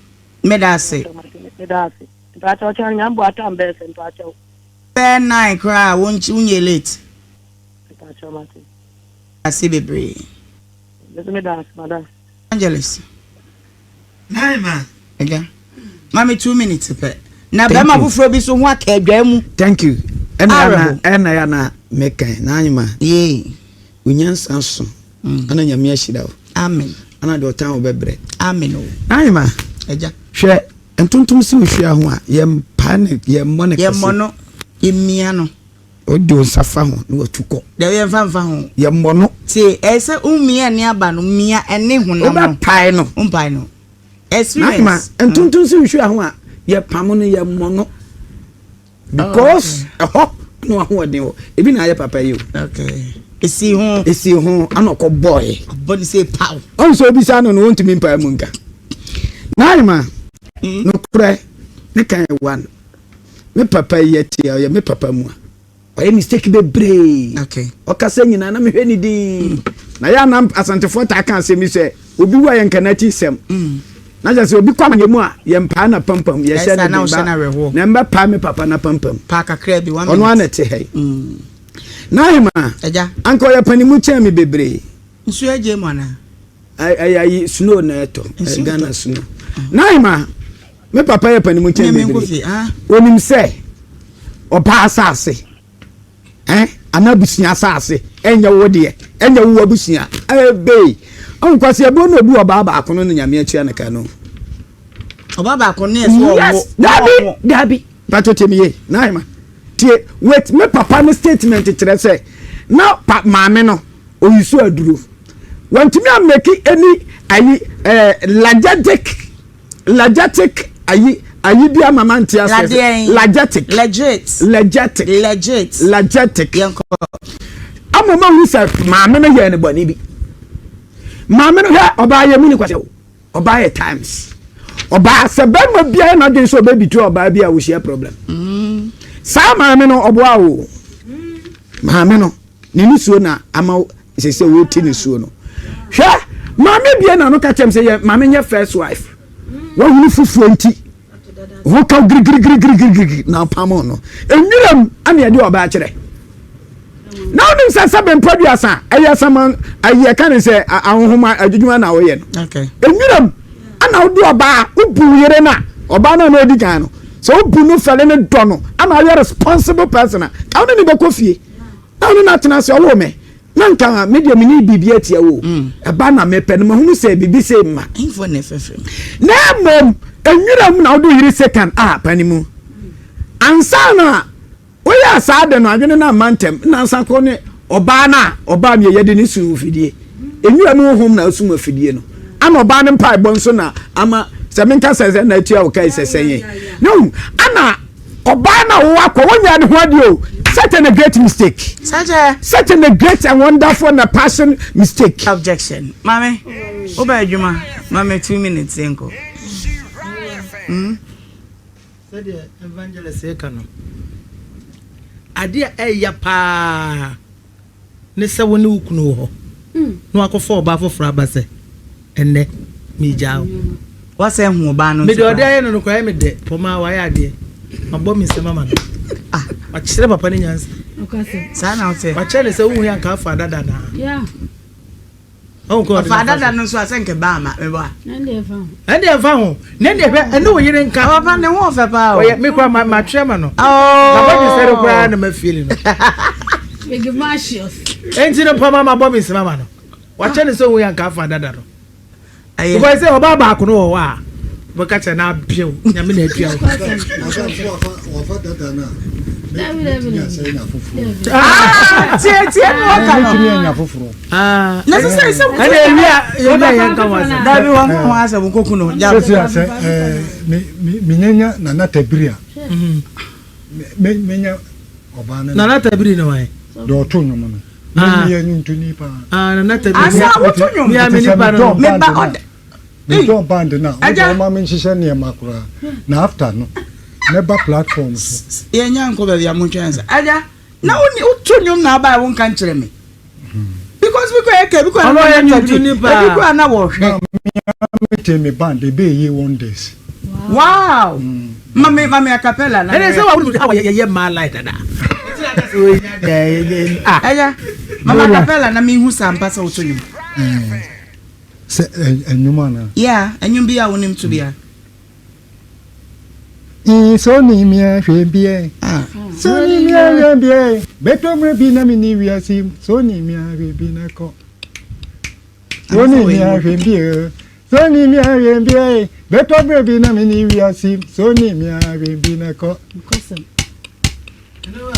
meda ase. Meda ase. Mpakyɛw kyɛn nyame boa tam bɛyɛ sɛ mpakyɛw. Bɛyɛ nine koraa wo wonyɛ late. Mpakyɛw mate. Ase bebree. Mese meda ase madam. Evangelist. Nine ma. Agya. Ma me 2 minutes pɛ. Na bɛrima foforɔ bi so ho aka adwaa mu. Thank you. Ɛna ya na ɛna ya na mekan na anyima. Yee. Wo nyansa so. Ɛna Nyame ahyira wo. Amen. Ɛna deɛ ɔtan wo bɛbrɛ. Amen o. Anyima. Agya. Hwɛ ntontom si wo hwia ho a yɛmpa ne yɛmmɔ ne kɛse. Yɛmmɔ no. Yɛmmia no. Wode wo nsa fa ho na watu kɔ. Dabi yɛmfa mfa ho. Yɛmmɔ no. Tie, ɛyɛ sɛ womia ɛne aba no, mia ɛne honam no. Wobɛpae no. Wompae no. Experience. N'ahema, ntontom si nhwira ho a, yɛpamo no, yɛmmɔ no. Because oh, ɛhɔ na wahoɔden wɔ. Ebi na ayɛ papa yi o. Okay. Esi ho. Esi ho, ana ɔkɔ bɔɔe. Ɔbɔ ne sɛ paw. Ɔn sɛ obisa no no, wɔntumi mpae mu nka. N'ahema, mm. nokorɛ, ne kan yɛ one. Me papa yi ɛte a, ɔyɛ me papa mu a. Ɔyɛ mistake bebree. Okay. Ɔkasa nyinaa na mehwɛ ne din. Na yɛ anam Asantefoɔ taa ka asɛm yi sɛ obi wu a yɛnka n'akyi sɛm. Mm. Na kyerɛ sɛ obi kɔ amanyɛ mu a yɛmpaa na pampam yɛhyɛ ne den ba na mbɛ paa me papa na pampam. Paa kakra bi one minute. Ɔno ara na ɛte ha yi. Mm. Na ahema anka ɔyɛ panimu kyɛn me bebree. Nsuo agye mu anaa? Ɛyɛ ayi snow na ɛtɔ. Ghana snow. Na ahema Me papa yɛ panimu kyɛn bebree. Onim sɛ ɔbaa asase eh, anaa abusua asase ɛnyɛ wo deɛ, ɛnyɛ wo abusua. Ɛbee. Ɔn kwasi ɛbɔ na obu ɔbaa baako no na nyame atua ne ka no. Ɔbaa baako ne ɛsɛ ɔwo. Yes, dabi, dabi. Pato tie me ye, na ahema. Tie, wait, me papa ne statement kyerɛ sɛ na pa maame no oyisu aduro. Wantumi ameki any ayi eh, lagetic Legetic ayi ayi bi ama ma nte aseɛ sɛ Ladeɛn? legetic Legit. legetic Legit. legetic Yɛnkɔ. ama ma hu sɛ maame no yɛɛ no bɔne bi maame no hwɛ ɔbaa yɛ mu ne kwasɛ o ɔbaa yɛ times ɔbaa sɛ bɛrima biara n'adwene sɛ ɔbɛbitu ɔbaa bi a wɔhyia problem mm. saa maame no ɔboa o maame no Ne nisuo na ama sɛ sɛ wɔti nisuo no. Hwɛ maame bie na no ka kyɛm sɛ yɛ maame nyɛ first wife. Wahunu fufuo nti ho ka girigirigirigirigiri na apam no. Enwiram ana yɛde ɔbaa kyerɛ. Na wonim sɛ sɛ bɛmpa duasa ɛyɛ sama ayi ɛka ne sɛ ahohoma adwuma na woyɛ no. Enwiram ana wode ɔbaa wobu yere no a ɔbaa no a na ɔdi kan no sɛ wobu no fɛle no dɔ no ana ɔyɛ responsible person a ka wo ne ne bɛkɔ fie. Na ɔne no atena ase, ɔwoo me. Na nka me deɛ menni biribi atia wo. Mm. Ɛba na mepɛ no, mahunu sɛ biribi sei mma. Na mmom, nwura mu na wode yere Satan a pa ne mu. Ansa na woyɛɛ saa de no, adwene no amma ntɛm. Na ansa kɔ ne ɔbaa no a ɔbaa mi yɛde ne sum fidie. Nwura mu honhom na asum afidie no. Ana ɔbaa no mpaebɔ nso na ama sɛ menka sɛ sɛ na atua wo kae sɛ sɛn yɛ. No, ana Ɔbaa no a wowɔ akɔ wonyɛ ne ho adeɛ o such an a great mistake such a such an a great and wonderful and a passion mistake. Objection maame woba adwuma maame 2 minutes yɛnkɔ. Mm. Sɛdeɛ evangelist reka no, adeɛ a ɛya paa ne sɛ wo ne wo kunu wɔ hɔ na wakɔfa ɔbaa foforɔ aba sɛ ɛnnɛ meregyaa wo. Wasɛ hu ɔbaa no nso Mede ɔde koraa. ayɛ no no koraa ɛyɛ me dɛ. Pɔmaa wayɛ adeɛ. Mabɔ me nsam ama no. Ah. Wakyerɛ papa no nyansa. Saa na wote. Wakyerɛ no sɛ wohu yɛ anka afa dada naa. Yeah. Ɔfa dada no nso a sɛ nkɛ baa ma mebɔ a. Ɛnde ɛmfa ho. Ne deɛ hwɛ ɛne wo yere nka. Papa ne ho ɔfɛ paa o. Ɔyɛ me koraa ma matwerɛ ma no. Oh. Mabɔ ne sɛre koraa na ma fieli no. Big Marcius. Enti no pama mabɔ me nsɛm ama no. Wakyɛ ne sɛ ohun yɛ anka afa dada no. Because sɛ ɔbaa baako no wɔ hɔ a bɛka kyerɛ no abew nyame na atua wo. Wafa dada no a mɛtumi asɛe nya foforɔ. Tie tie no ɔka no. Mɛtumi anya foforɔ. Na sɛ sɛ sɛ ɛna ewia ewia yɛn nka ho asɛm. Dabi wɔn ka ho asɛm nkoku no. Sɛsi a sɛ ɛɛ me me menyanya nana tabiri a. Me menya ɔbaa no. Nana tabiri na wɔn. Deɛ ɔto nnwom no. Me meyɛ nnwontoni paa. Ah nana tabiri. Asa woto nnwom. Mi a mi nipa no. Me ba ɔda. Metɔn band no a, wode ɔma menhyehyɛ nneɛma koraa. Na after no, mɛba platform so. Yɛnya nkɔ baabi a montwɛn ansa. Agya, na wo ne woto nnwom na abae wonka nkyerɛ me. Because bi kɔ yɛ kɛ, bi kɔ Ɔno ɔyɛ na tabiri, nnwontoni paa. ebi kɔ a na wɔhwɛ. Na mete me band, ɛbɛyɛ wonders. Wow! Ma me ma me acapella na. Ɛnɛ sɛ wa wuli awa yɛ yɛ maa lai dada. Ɛyɛ ma me acapella na me hu sampa sɛ woto nnwom. Sɛ ɛnwom anaa? Yeah, ɛnwom bi a wonim to bia. Sɛ ni mi ahwɛ biɛ. Sɛ ni mi ahwɛ biɛ. Bɛtɔ mmerɛ bi na me ni wiase mu. Sɛ ni mi ahwɛ bi na kɔ. Sɛ ni mi ahwɛ biɛ. Sɛ ni mi ahwɛ biɛ. Bɛtɔ mmerɛ bi na me ni wiase mu. Sɛ ni mi ahwɛ bi na kɔ.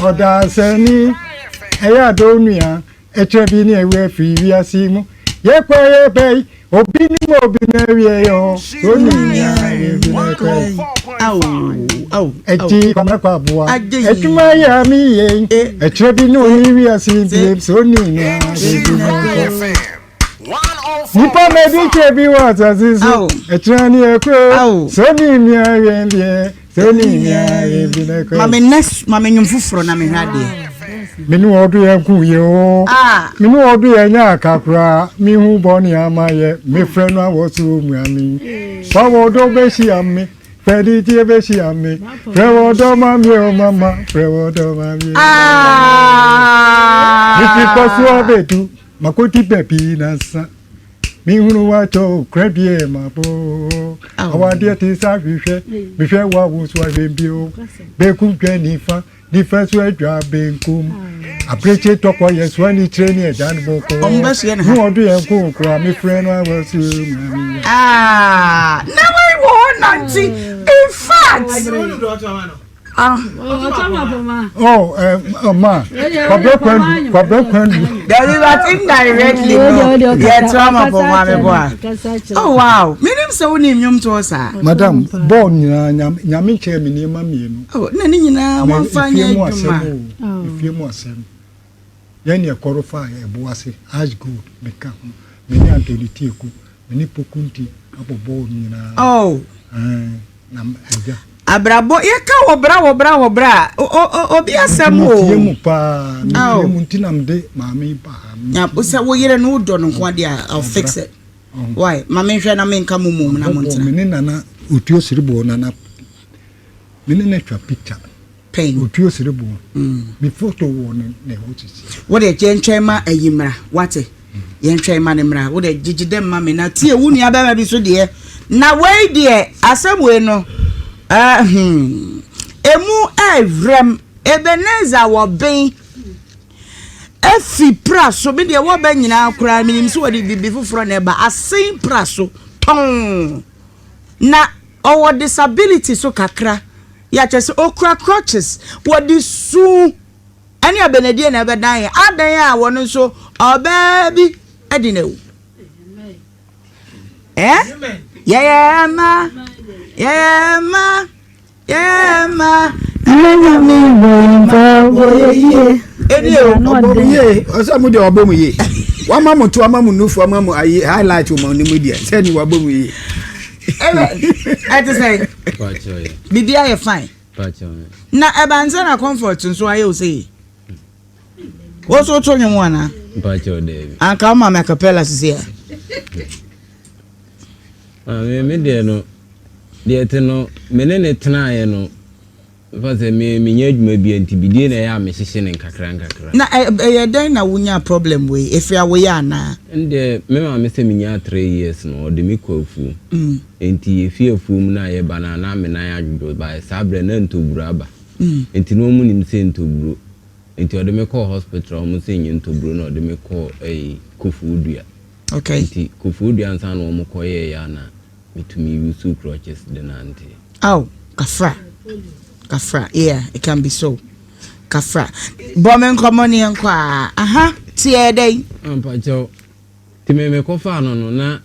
Ɔdaasani ɛyɛ adɔ nua. Ɛkyerɛ bi ne ɛwɔ afiri wiase mu. Yɛkɔ yɛbɛ yi, obi nim obi na awie yɛ hɔ. So nim nea yɛbi na ɛkɔ yi. Ɛti kɔmɛ kɔ aboa. Adwuma yɛ a mi yɛ yi. Ɛkyerɛ bi ne oni wiase biem. So nim nea yɛbi na ɛkɔ yi. Nipa na ɛdi kyerɛ bi wɔ asase so. Ɛkyerɛ ne ɛkɔ. So nim nea yɛn deɛ. Ma me next ma me nwom foforɔ na mehwɛ adeɛ. Me ne ɔdo yɛ nko yɛ o. Ah. Me ne ɔdo yɛ nyɛ aka koraa. Me hu bɔne ama yɛ. Me frɛ no awɔ soro mua me. Fa wɔ dɔ bɛhyia me. Fɛ de tie bɛhyia me. Frɛ wɔ dɔ ma me o mama. Frɛ wɔ dɔ ma me. Ah. Me fi kɔ so ɔbɛdu. Makɔdi baabi nansa mehunu watɔ okra bie mabo awadeɛ te sɛ ahwehwɛ mehwɛ wo a wo nso ahwɛ bio benkum dwa nifa nifa so adwa benkum abirekye tɔkɔ yɛ soa ne kyerɛ ne agya no bɔkɔ ne ɔdo yɛn ko kora mefrɛ no awɔ so mami ah, na wei wɔ hɔ nante in fact Ah. Oh, uh, ma. Kwabra Kwandu, Kwabra Kwandu. Dabi, but indirectly no. Yeah, trauma for ma me boa. Oh wow. Minim sɛ wo nim nnwom to saa. Madam, ball nyinaa nyame nkyɛn me nneɛma mmienu. Oh, na ne nyinaa wɔmfa nyɛ adwuma. Efie mu asɛm. Yɛn ne ɛkɔrɔ fa ɛbo ase, ash gold meka ho. Me ne Anthony Tieku, Me ne Pokunti abɔ bɔɔl nyinaa. Oh. Ɛɛ na agya. Abrabɔ yɛka wɔ bra wɔ bra wɔ bra obi asɛm o. Metie mu paa metie mu nti na mede maame ba ha. Na sɛ wo yere no wodɔ no nko adeɛ a I'll fix it. Why? Ma menhwɛ na menka mo mum na mo ntena. Me ne nana otuo siriboɔ nana me ne no atwa picture. Pɛn. Otuo siriboɔ. Mm. Me photo wɔ ne ne hɔ sisi. Wo de yɛntwɛn ma ayi mmra wate. Yɛntwɛn ma ne mmra. Wo de gyegye dɛm ma me na tie wo nua bɛrima bi so deɛ. Na wei deɛ asɛm wei no uh, hmm. Emu ɛɛwerɛm Ebenezer wɔ ben efi pra so me deɛ wɔbɛ nyinaa koraa menim sɛ wɔde biribi foforɔ na ɛba asen pra so tɔn na ɔwɔ disability so kakra yɛ kyerɛ sɛ okura crutches wɔde su ɛne abɛnadie na ɛbɛdan yɛ adan a wɔn nso ɔbaa bi ɛde na ewu ɛ yɛyɛ ma yɛyɛ ma yɛyɛ ma ɛnyame bɔ mpa bɔ yɛ yie ɛni o ɔbɔ mu yie ɔsɛ mo deɛ ɔbɔ mu yie wama mo to ama mo nufu ama mo ayi highlight wɔ mo anim deɛ sɛ ni wabɔ mu yie. Ɛbɛ ɛte sɛ biribi ayɛ fine na ɛba nsɛ na comfort nso ayɛ o sɛ yi wo so to nwom ana anka wo ma me acapella sisi a. Maame me deɛ no deɛ te no me ne ne tenaeɛ no Mefa sɛ me menyɛ adwuma bia nti bidie na ɛyɛ a mehyehye no nkakra nkakra. Na ɛyɛ dɛn na wonyaa problem wei? Ɛfiri awoyɛ anaa? Ɛndeɛ me maame sɛ menyaa 3 years no ɔde me kɔ afuom. Nti yɛfiri afuom no a yɛba no a na me nan adwodwo by saa berɛ no na ntoburo aba. Nti na wɔn nim sɛ ntoburo. Nti ɔde me kɔɔ hospital a wɔn sɛ nyɛ ntoburo na ɔde me kɔɔ ɛyi Kofoɔdua. Okay. Nti Kofoɔdua ansa na wɔn kɔ yɛɛyɛ a na metumi use crutches de nante. Aw kafra kafra yeah it can be so kafra bɔ me nkɔmɔ ne yɛn kɔ aa aha ti ɛyɛ dɛn. Mpakyɛw ti me me kɔ faa no no na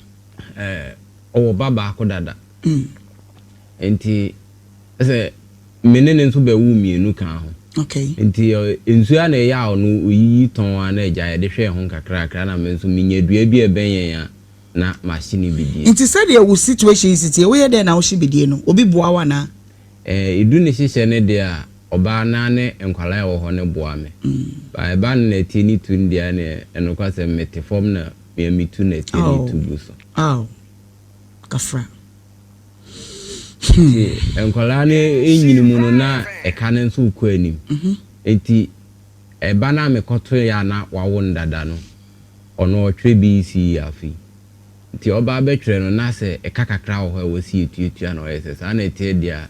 eh, ɔwɔ ba baako dada mm. nti sɛ me ne ne nso bɛwo mmienu kaa ho okay. nti nsuo a na ɛyɛ a ɔno oyiyi tɔn a na agya yɛde hwɛɛ ho nkakrakra na me nso menya dua bi a ɛbɛn yɛn a na mahye ne bidie. Nti sɛdeɛ wo situation yi si teɛ, woyɛ dɛn na wohye bidie no? Obi boa wo anaa? Eh, edu ne hyehyɛ no deɛ a, ɔbaa no ara ne nkwadaa a ɛwɔ hɔ no boa me. But ɛba no nɛteɛ ne tu no deɛ ɛneɛ, ɛnokwasɛm mete fam na me ara metu nɛteɛ ne tu gu so. Aw, kafra. Nti nkwadaa no nyini mu no na ɛka no nso rekɔ anim. Nti ɛba no a mekɔtoeɛ a na wawo no dada no, Ɔno ɔtwerɛ BECE afe yi. Nti ɔba abɛtwerɛ no na sɛ ɛka kakra wɔ hɔ a ɛwɔ sɛ yɛtuatua na ɔyɛ sɛ saa na ɛteɛ deɛ a,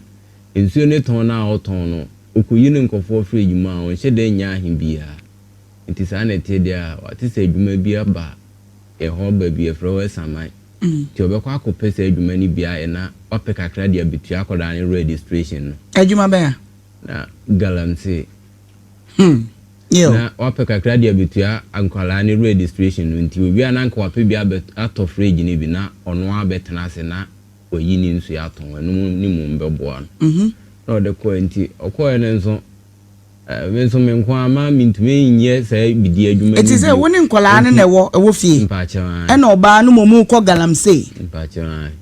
nsuo no tɔn no a ɔtɔn no, ɔkɔyi ne nkurɔfoɔ firi adwuma a, ɔnhyɛ da nnya ahe biara. Nti saa na ɛteɛ deɛ a, wate sɛ adwuma bi aba yɛn hɔ baabi yɛfrɛ hɔ Asaman. Nti ɔbɛkɔ akɔpɛ saa adwuma no bi ayɛ na wapɛ kakra de abɛtua akwadaa no registration no. Adwuma bɛn a? Na galamsey. Hmm. Na wapɛ kakra de abetua nkwadaa no registration no nti owie a na anka wapɛ bi abɛ atɔ fridge no bi na ɔno ara abɛtena ase na wayi ne nsuo atɔn ɛno mu ne mmom bɛboa no. Na ɔde kɔɛ nti ɔkɔɛ no nso eh, me nso me nko ara ma mentumi nyɛ saa bidie adwuma no Eti sɛ bio. wo ne nkwadaa no Nti na ɛwɔ ɛwɔ fie mpakyɛw ae. ɛna ɔbaa no mmom rekɔ galamsey. Mpakyɛw ae.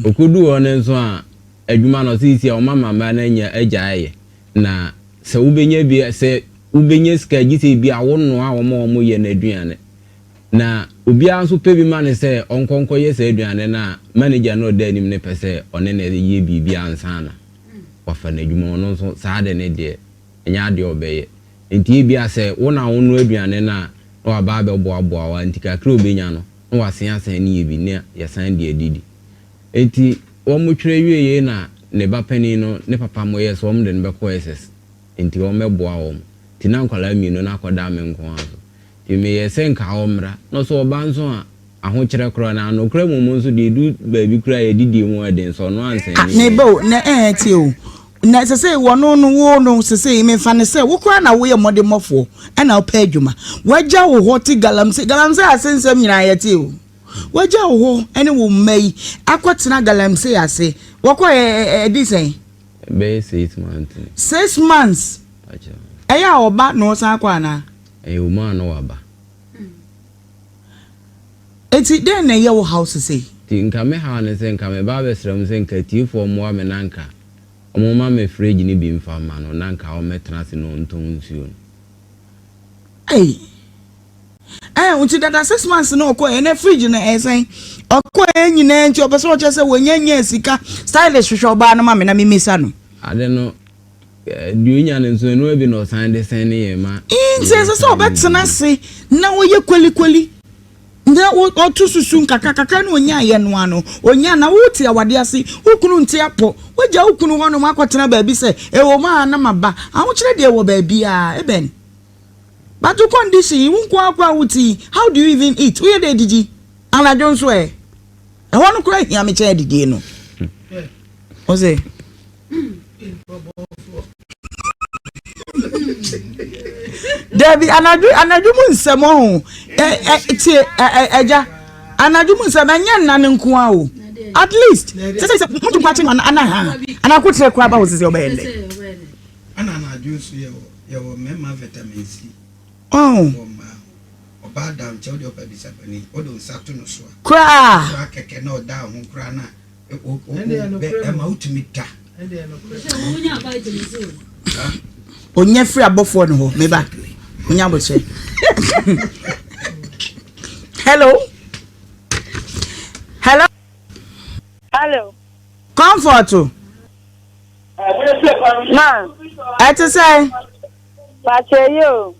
Ɔkɔduu hɔ no nso a adwuma no ɔse seisei ɔma mmabaa no anya agyae yɛ Na sɛ wobɛnya bi a, sɛ wobɛnya sika a, gye sɛ ebi a wonoa wɔn a wɔyɛ no aduane. Na obiara nso pɛ bi ma no sɛ ɔnkɔ nkɔyɛ saa aduane no a, manager no a ɔda anim no pɛ sɛ ɔne no yɛ biribi ansa na wafa no adwuma. Ɔno nso, saa ade no deɛ, ɛnyɛ adeɛ a ɔbɛyɛ. Enti ebia sɛ wo na wonoa aduane no a, na waba abɛboaboa wo a, nti kakra a ɔbɛnya no, na wasen asan ne yɛ bi na yɛsan de adidi. Enti wɔtwerɛ wieeɛ na ne ba panin no ne papa mo yɛɛ sɛ wɔn de no bɛkɔ SS nti wɔmmɛboa wɔn. Nti na nkwadaa mmienu no akɔda me nko ara so. Nti meyɛɛ sɛ nka ɔmmra. Na ɔsɛ ɔba nso a, ahokyerɛ koraa na nokorɛ mmom nso deɛ ɛdu baabi koraa a yɛdidie mu yɛ den sɛ ɔno ansɛne Ah, yɛn. meba o, na ɛɛ tie o. Na sesei wɔno no, wo no, sesei mefa no sɛ wo koraa na woyɛ mmɔdemmɔfoɔ ɛna wopɛ adwuma. Wagya wo hɔ te galamsey, galamsey ase nsɛm nyinaa yɛte o. Wagya wo hɔ ne wo mma yi akɔtena galamsey ase. Wɔkɔ ɛdi sɛn? Ɛbɛyɛ 6 months ni. 6 months? Ɛyɛ a ɔba na ɔsan kɔ anaa? Ɛyɛ ɔmu a na waba. Enti dɛn na ɛyɛ wo haw sesei? Nti nka me haw ne sɛ nka meba abɛsrɛ mo sɛ nka atiefoɔ mmoa me na nka wɔmma me fridge no bi mfa mma no na nka ɔmmɛtena ase na ɔntɔn nsuo no. Ei. Ɛɛ nti dada 6 months na ɔkɔ ɛnɛ fridge no ɛyɛ sɛn? Ɔkɔ ɛ nyinaa nti ɔpɛ sɛ ɔkyerɛ sɛ wɔnya nya sika. Stylish, hwehwɛ ɔbaa no ma me na memisa no. Ade no, deɛ ɔnya no nso ɛno bi na ɔsan de sɛn ne yɛn ma. Nti ɛsɛ sɛ ɔbɛtena ase na ɔyɛ kolikoli na ɔto susu nkakra kakra na ɔnya yɛ no ano ɔnya na wote awade ase. Wo kunu nte apɔ, wagya wo kunu hɔnom akɔtena baabi sɛ ɛwɔ mu a na maba ahokyerɛ deɛ wɔ baabiaa ɛbɛn. But wo condition yi, wo nko ara koraa wote yi, how do you even eat? Woyɛ dɛ didi anadwo nso ɛ? Ɛhɔ no koraa hia me kyɛn adidie no. Wo se? Dabi, anadwo anadwo mu nsɛm ɔho ɛ ɛ tie ɛ ɛ ɛgya anadwo mu nsɛm ɛnyɛ nna no nko ara o. At least sɛ sɛ sɛ mutu kwakye no ana ha ana ko kyerɛ koraa ba wo sɛ sɛ ɔbɛyɛ ndɛ. Ɛna anadwo nso yɛwɔ yɛwɔ mmarima vitamin C Oh. wɔ mmaa ho. Ɔbaa da nkyɛn wode ɔba bisa panin wode wo nsa to no so a. Koraa. Koraa kɛkɛ na ɔda wo ho koraa na wo wo bɛ ɛma wotumi da. Ɔnya firi abɔfoɔ no hɔ meba ɔnya abokyerɛ. Hello. Hello. Hello. Comfort. Ma. Ɛte sɛn? Pakyɛ yi o.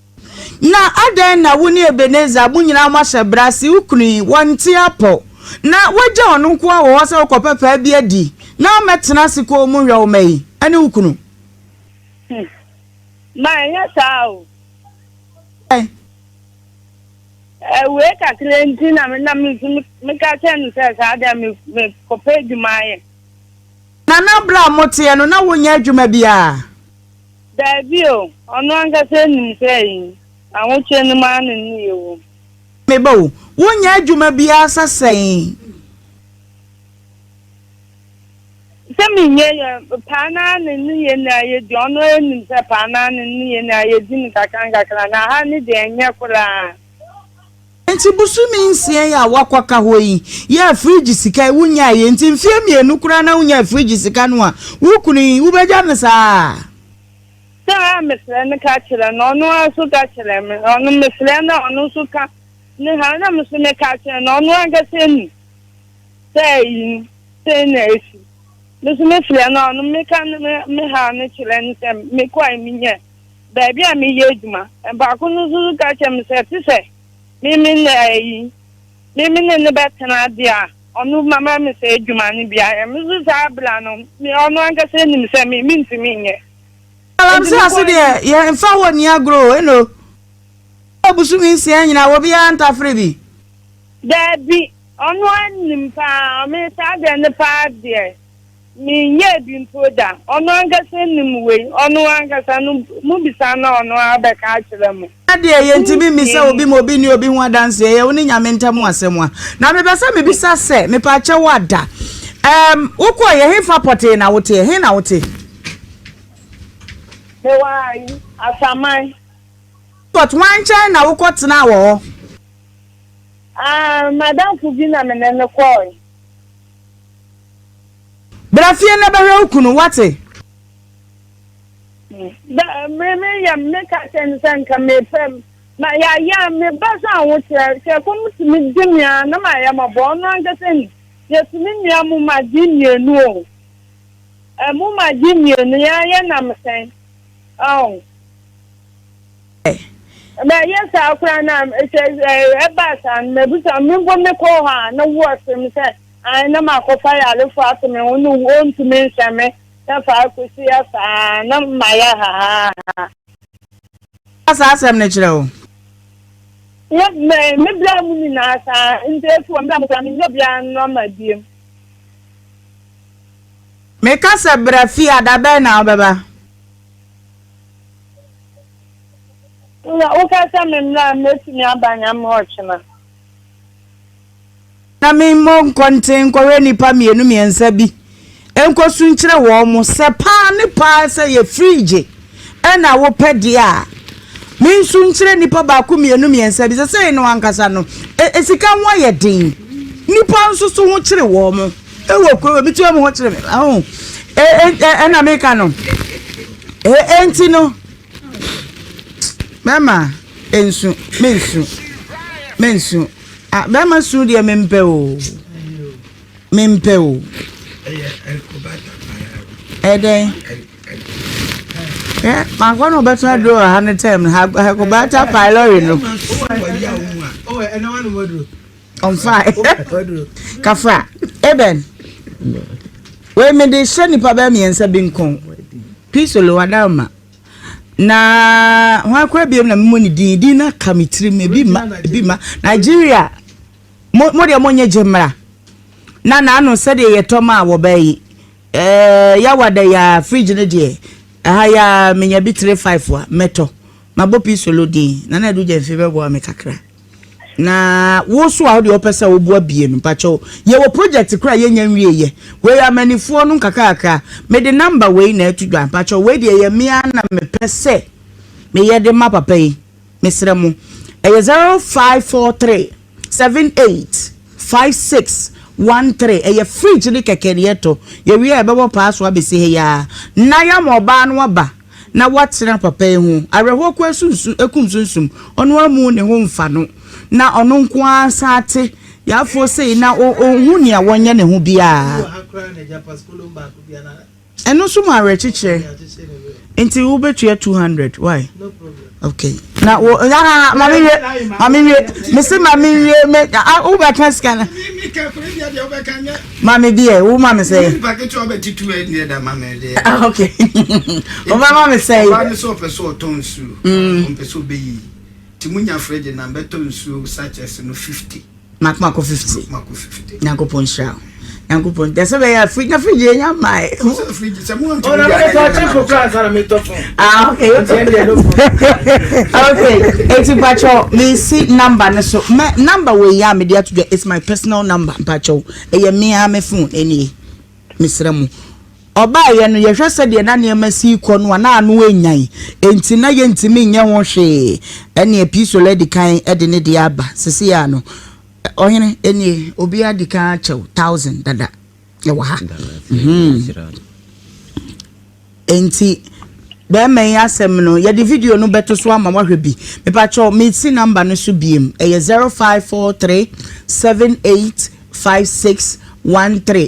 Na adɛn na wo ne Ebenezer mo nyinaa moahyɛ bra se wo kunu yi, wɔnte apɔ, na woagya ɔno nko ara wɔ hɔ sɛ wokɔpɛ paa bi adi, na wommɛtena ase komm nhwɛ wo mma yi ne wo kunu? Hmm. Ma ɛnyɛ saa o. Ɛ. Wei kakra nti na me na me nso meka kyerɛ no sɛ saa deɛ me mekɔpɛ adwuma ayɛ. Na na berɛ a moteɛ no, na wonyɛ adwuma biara? Daabi o, ɔno ankasa nim sɛ yi ahokyerɛ no mu ara na ne yɛ wom. Me ba o, wonyɛ adwuma biara sɛ sɛn? Sɛ menyɛ yɛ, paa no ara na ne yɛ na yɛdi, ɔno ara nim sɛ paa no ara na ne yɛ na yɛdi no kakra nkakra, na ha ne deɛ ɛnyɛ koraa. Nti bosome 6 yi a woakɔka hɔ yi yɛ fridge sika yi wonyaeɛ nti mfeɛ 2 koraa na wonyaa fridge sika no a wo kunu yi wobɛgya no saa? Sɛ a mesrɛ no ka kyerɛ no, ɔno ara nso ka kyerɛ me, ɔno mesrɛ no a ɔno nso ka ne ha na me nso meka kyerɛ no, ɔno ankasa nim sɛ ayi sei na asi. Me nso mefrɛ no a ɔno meka me haw no kyerɛ no sɛ mekɔe menyɛ baabi a meyɛ adwuma. Baako no nso ka kyerɛ me sɛ te sɛ me me na ayi me me ne no bɛtena deɛ a ɔno mama me sɛ adwuma no bi ayɛ. Me nso saa bra no me ɔno ankasa nim sɛ me mentumi nyɛ. Galamsey ase deɛ yɛmfa hɔ nni agorɔ o, eno bosome 6 nyinaa obiara ntafere bi. Daabi, ɔno ara nim paa, me saa deɛ no paa deɛ menyɛɛ bi mpo da, ɔno ankasa nim wei, ɔno ankasa no mobisa no a ɔno ara bɛka akyerɛ mo. Deɛ yɛntumi mmisa obi ma obi nni obi ho adanseɛ, ɛyɛ wo ne Nyame ntam asɛm a. Na mepɛ sɛ mebisa sɛ, mepaakyɛw ada, ɛɛm, wokɔeɛ, hefa pɔtee na woteɛ? He na wote? Mewɔ ayi, Asaman. But hwan nkyɛn na wokɔtenaa wɔ hɔ? Ah, m'adamfo bi na me ne no kɔɔe. Bra fie na bɛhwɛ wo kunu, woate? Bɛ me me yam me ka kyerɛ no sɛ nka mepɛ ma yɛayɛ a me ba so ahokyerɛ sɛ kɔm tumi di me a na mayɛ mɔbɔ ɔno ankasa ni yɛtumi nua mu ma gye mmienu o ɛmu ma gye mmienu yɛn yɛ nam sɛn ɔn mɛyɛ saa koraa na sɛ ɛba saa no mɛbusa me mpo mekɔ hɔ a na woɔ se me sɛ an na makɔfa yarefoɔ ato me ho no ɔntumi nhyɛ me Na fa akosi ha saa na mayɛ hahaaha. Ka saa asɛm no kyerɛ wo. Na me me bra mu nyinaa saa nti efi wɔ me bra mu koraa menyɛ obiara nɔma biem. Meka sɛ bra fie a, da bɛn na wobɛba? Na woka sɛ memmra a mɛtumi aba Nyame ɔkyena. Na memmɔ nkɔnten nkɔhwɛ nnipa mmienu mmiɛnsa bi nkɔsu nkyerɛ wɔn sɛ paa ne paa sɛ yɛ fridge ɛna wopɛ deɛ a, mensu nkyerɛ nnipa baako mmienu mmiɛnsa bi sɛ sɛi no ankasa no e, sika ho ayɛ den nnipa nso so ho kyere wɔn ɛwɔ kuro bi tiwa mu ho kyere me aho ɛna meka no ɛnti no mɛma nsu mensu mensu Ah bɛrima su deɛ mempɛ o mempɛ o. Ɛdɛn ɛ mankɔ na ɔbɛtena aduro wɔ ha ne tɛm no Helicobacter pylori no. Ɔmfa kafra eben wei mede hyɛ nipa bɛɛ mmiɛnsa bi nko pisolo adaroma. Na hwan koraa biom na memmɔ ne din din no aka me tirim ebi ma ebi ma Nigeria mo mo deɛ monyɛ gye mmra na n'ano sɛdeɛ yɛtɔ ma a wɔbaa yi ɛɛ yawada ya fridge no deɛ ɛha ya menya bi 35 a mɛtɔ mabɔ pii solo din na na ɛdo gya mfe bɛboa me kakra. Na wo so a wo deɛ wopɛ sɛ woboa bie no mpakyɛw yɛwɔ project koraa yɛnya nwie yɛ wei amanifoɔ no nkakrakra mede number wei na ɛto dwa mpakyɛw wei deɛ yɛ mea na mepɛ sɛ meyɛ de ma papa yi mesrɛ mo ɛyɛ 0543 78 56 13 ɛyɛ fridge ne kɛkɛ ne yɛtɔ yɛwie a yɛbɛbɔ paa so abɛsi ha yi ara na yɛama ɔbaa no aba na watena papa yi ho. Awerɛhoɔ ko asunsu kum sunsum, ɔno amu ne ho mfa no, na ɔno nko ara san te yafoɔ sei na ɔnhu nea wɔnyɛ ne ho biara. Ɛno nso mu awerɛkyekyerɛ. Nti wobɛtua 200 why? Okay. Na wo ah ma me wie ma me wie me se ma me wie me ah wobɛka sika no. Ma me bi ɛ wo ma me sɛ. Ah okay. Wo ba ma me sɛ. Ɔbaa no sɛ ɔpɛ sɛ ɔtɔ nsuo. Ɔmpɛ sɛ ɔbɛyiyi. Nti munya fridge na mbɛtɔ nsuo sachets no 50. Mako mako 50. Mako 50. Nyankopɔn nhyira wo. Nyankopɔn dɛ sɛ bɛyɛ fridge na fridge yɛ nya mae. Sɛ fridge sɛ mo ntumi. Ɔna mɛ tɔ chip kura ansa na mɛ tɔ phone. Ah okay. Okay. Eti mpacho me si number no so. Me number wei ya me de ato dwa it's my personal number mpacho. Ɛyɛ me a me phone ɛnie. Mesrɛ mo. Ɔbaeɛ no, yɛhwɛ sɛdeɛ na nneɛma si rekɔ no a, na ano anyan, enti na yɛntumi nyɛ ho hwee. Ɛnneɛ Pisola adi kan de ne deɛ aba. Seesei ara no, ɔhene, nie, obiara adi kan akyɛ wo thousand dada. Ɛwɔ ha. Enti, bɛrima yi asɛm no, yɛde video no bɛto so ama woahwɛ bi. Mepakyɛw, mesi number no so biem. Ɛyɛ 0543 78 5613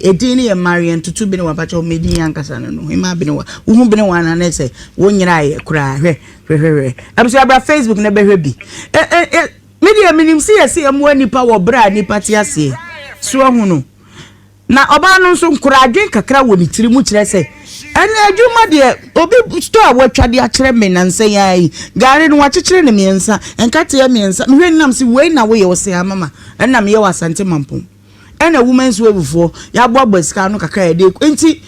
Edin no yɛ Marian Tutu Benewa mpakyɛw me din ankasa no no Hemaa Benewa wohu Benewa no a na ɛsɛ wonyeraeɛ koraa hwɛ hwɛ hwɛ hwɛ abusua bra Facebook na bɛhwɛ bi ɛ ɛ ɛ me deɛ menim sɛ yɛsɛ yɛmmoa nipa wɔ berɛ a nipa te aseɛ so ahu no na ɔbaa no nso nkoradwen kakra wɔ ne tiri mu kyerɛ sɛ ɛne adwuma deɛ obi store a watwa de akyerɛ me nansa yi ara yi gari no wakyekyere ne mmiɛnsa nkateɛ mmiɛnsa mehwɛ nam sɛ wei na woyɛ ɔsɛ amama Ɛna meyɛ wɔ Asante Mampong. Ɛna Women's Wave foɔ yɛaboaboa sika ano kakra yɛde rekɔ. Nti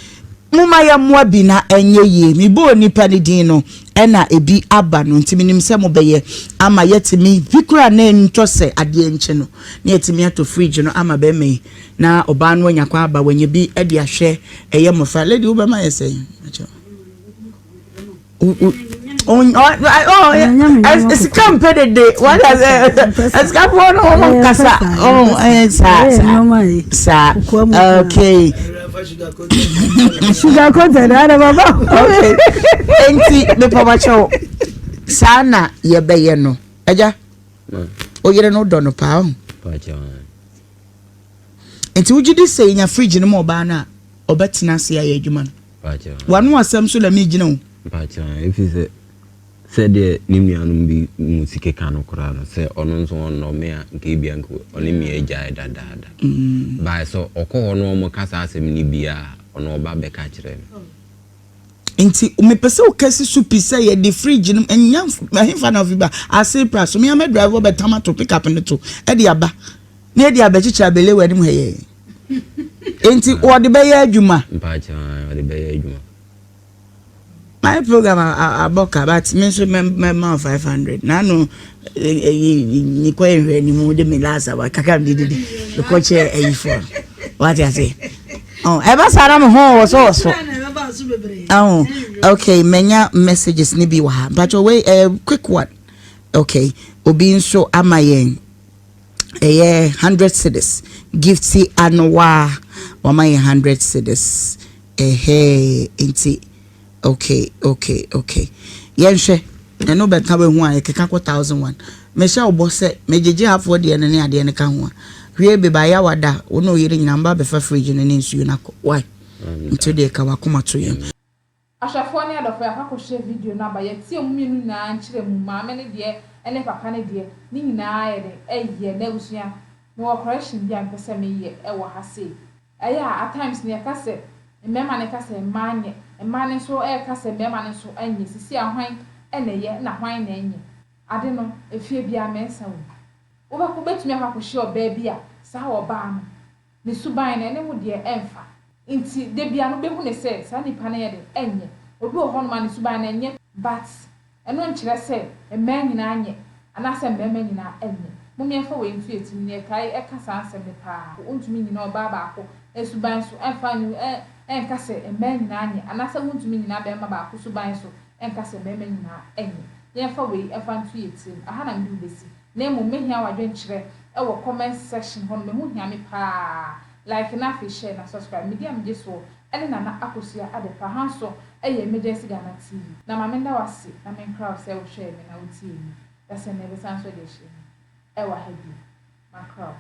momma yɛmmoa bi na ɛnyɛ yie. Mebɔɔ nipa no din no. Ɛna ebi aba no nti menim sɛ mobɛyɛ ama yɛatumi bi koraa na ɛntɔ sɛ adeɛ nkye no na yɛatumi atɔ fridge no ama bɛrima yi na ɔbaa no anya kwan aba wanya bi de ahwɛ ɛyɛ mmɔfra. Lady wobɛma yɛ sɛn? Sika mpɛ dede wada sɛ sikafoɔ no wɔn nkasa ɛyɛ saa saa saa okay sugar coated ada baba okay nti mepɔbɔkyɛw saa na yɛbɛyɛ no agya oyere no dɔ no paa o nti wogye di sɛ yɛnya fridge no ma ɔbaa no a ɔbɛtena ase ayɛ adwuma no W'ano asɛm so na megyina o. Mpakyɛw, efisɛ sɛdeɛ ne nuanom bi mu si keka no koraa no, sɛ ɔno nso ɔnnɔ me a, nka ebia nka ɔne me agyae dadaada. But sɛ ɔkɔ hɔ na wɔka saa asɛm no bi a, ɔno ɔba bɛka kyerɛ me. Nti mepɛ sɛ woka si so pi sɛ yɛde fridge no nya ɛhefa na ofi ba ase pra so me a mɛ drive ɔbɛtam ato pick up no to ɛde aba na yɛde abɛkyekyere abele wɔ anim ha yɛ. Enti wɔde bɛyɛ adwuma. Mpakyɛw ae wɔde bɛyɛ adwuma. My program abɔ ka but me nso mɛma wo 500 na ano ɛyi mekɔ yɛ nhwɛ anim de me last awa kakra me de de mekɔ kyɛ ayifoɔ no wate ase ɛba saa na me ho wɔ so wɔ so oh okay manya messages ne bi wɔ ha mpakyɛw wei ɛyɛ quick one okay obi nso ama yɛn Ɛyɛ hundred cedis. Gifty Anowaa wama yɛn hundred cedis. Ɛhɛɛ nti okay okay okay. Yɛnhwɛ ɛno bɛka bɛhu a yɛkeka kɔ 1001. Mehyɛ wo bɔ sɛ megyegye hafoɔ deɛ no ne adeɛ no ka ho a. Hwie beba yawada wo ne wo yere nyinaa moba abɛfa fridge no ne nsuo no akɔ. Why? Nti wodeɛ ka w'akoma to yam. Ahwɛfoɔ ne adɔfoɔ yɛakɔ akɔhwɛ video no aba yɛtie ɔmo mmienu nyinaa nkyerɛmu maame no deɛ ɛne papa no deɛ ne nyinaa yɛ den ɛyɛ na abusua mewɔ correction bi a mepɛ sɛ meyɛ ɛwɔ ha sei ɛyɛ a at times no yɛka sɛ mmarima no ka sɛ mmaa nyɛ mmaa no nso ɛka sɛ mmarima no nso nyɛ sisi a hwan ɛna ɛyɛ na hwan na ɛnyɛ ade no efie biara mɛnsa wɔ mu wobɛkɔ wobɛtumi akɔ akɔhyia ɔbaa bi a saa ɔbaa no Ne suban no, ɛne wo deɛ ɛmfa. Nti da biara no wobɛhu no sɛ saa nipa no yɛ den? Ɛnyɛ. Obi wɔ hɔnom a ne suban no ɛnyɛ. But ɛno nkyerɛ sɛ mmaa nyinaa nyɛ anaasɛ mmarima nyinaa nyɛ. Mom yɛmfa wei nto yɛn tirim na yɛtae ɛka saa nsɛm no paa. Wontumi nnyina ɔbaa baako suban so ɛmfa ɛnka sɛ mmaa nyinaa nyɛ anaasɛ wontumi nnyina barima baako suban so ɛnka sɛ mmarima nyinaa nyɛ. Yɛmfa wei mfa nto yɛn tirim. Aha na mede wo bɛsi. Na mmom mɛhia w'adwenkyerɛ wɔ comment section hɔ nom, ɛho hia me paa, like na afei share na subscribe, me din a megye soɔ ne Nana Akosua Adepa, ha nso yɛ Emergency Ghana TV, na ma menda wo ase na menkra wo sɛ wohwɛɛ me na wotiee me, dasɛ nnɛ yɛbɛsan nso de ahyia mu wɔ ha bio, makra wo.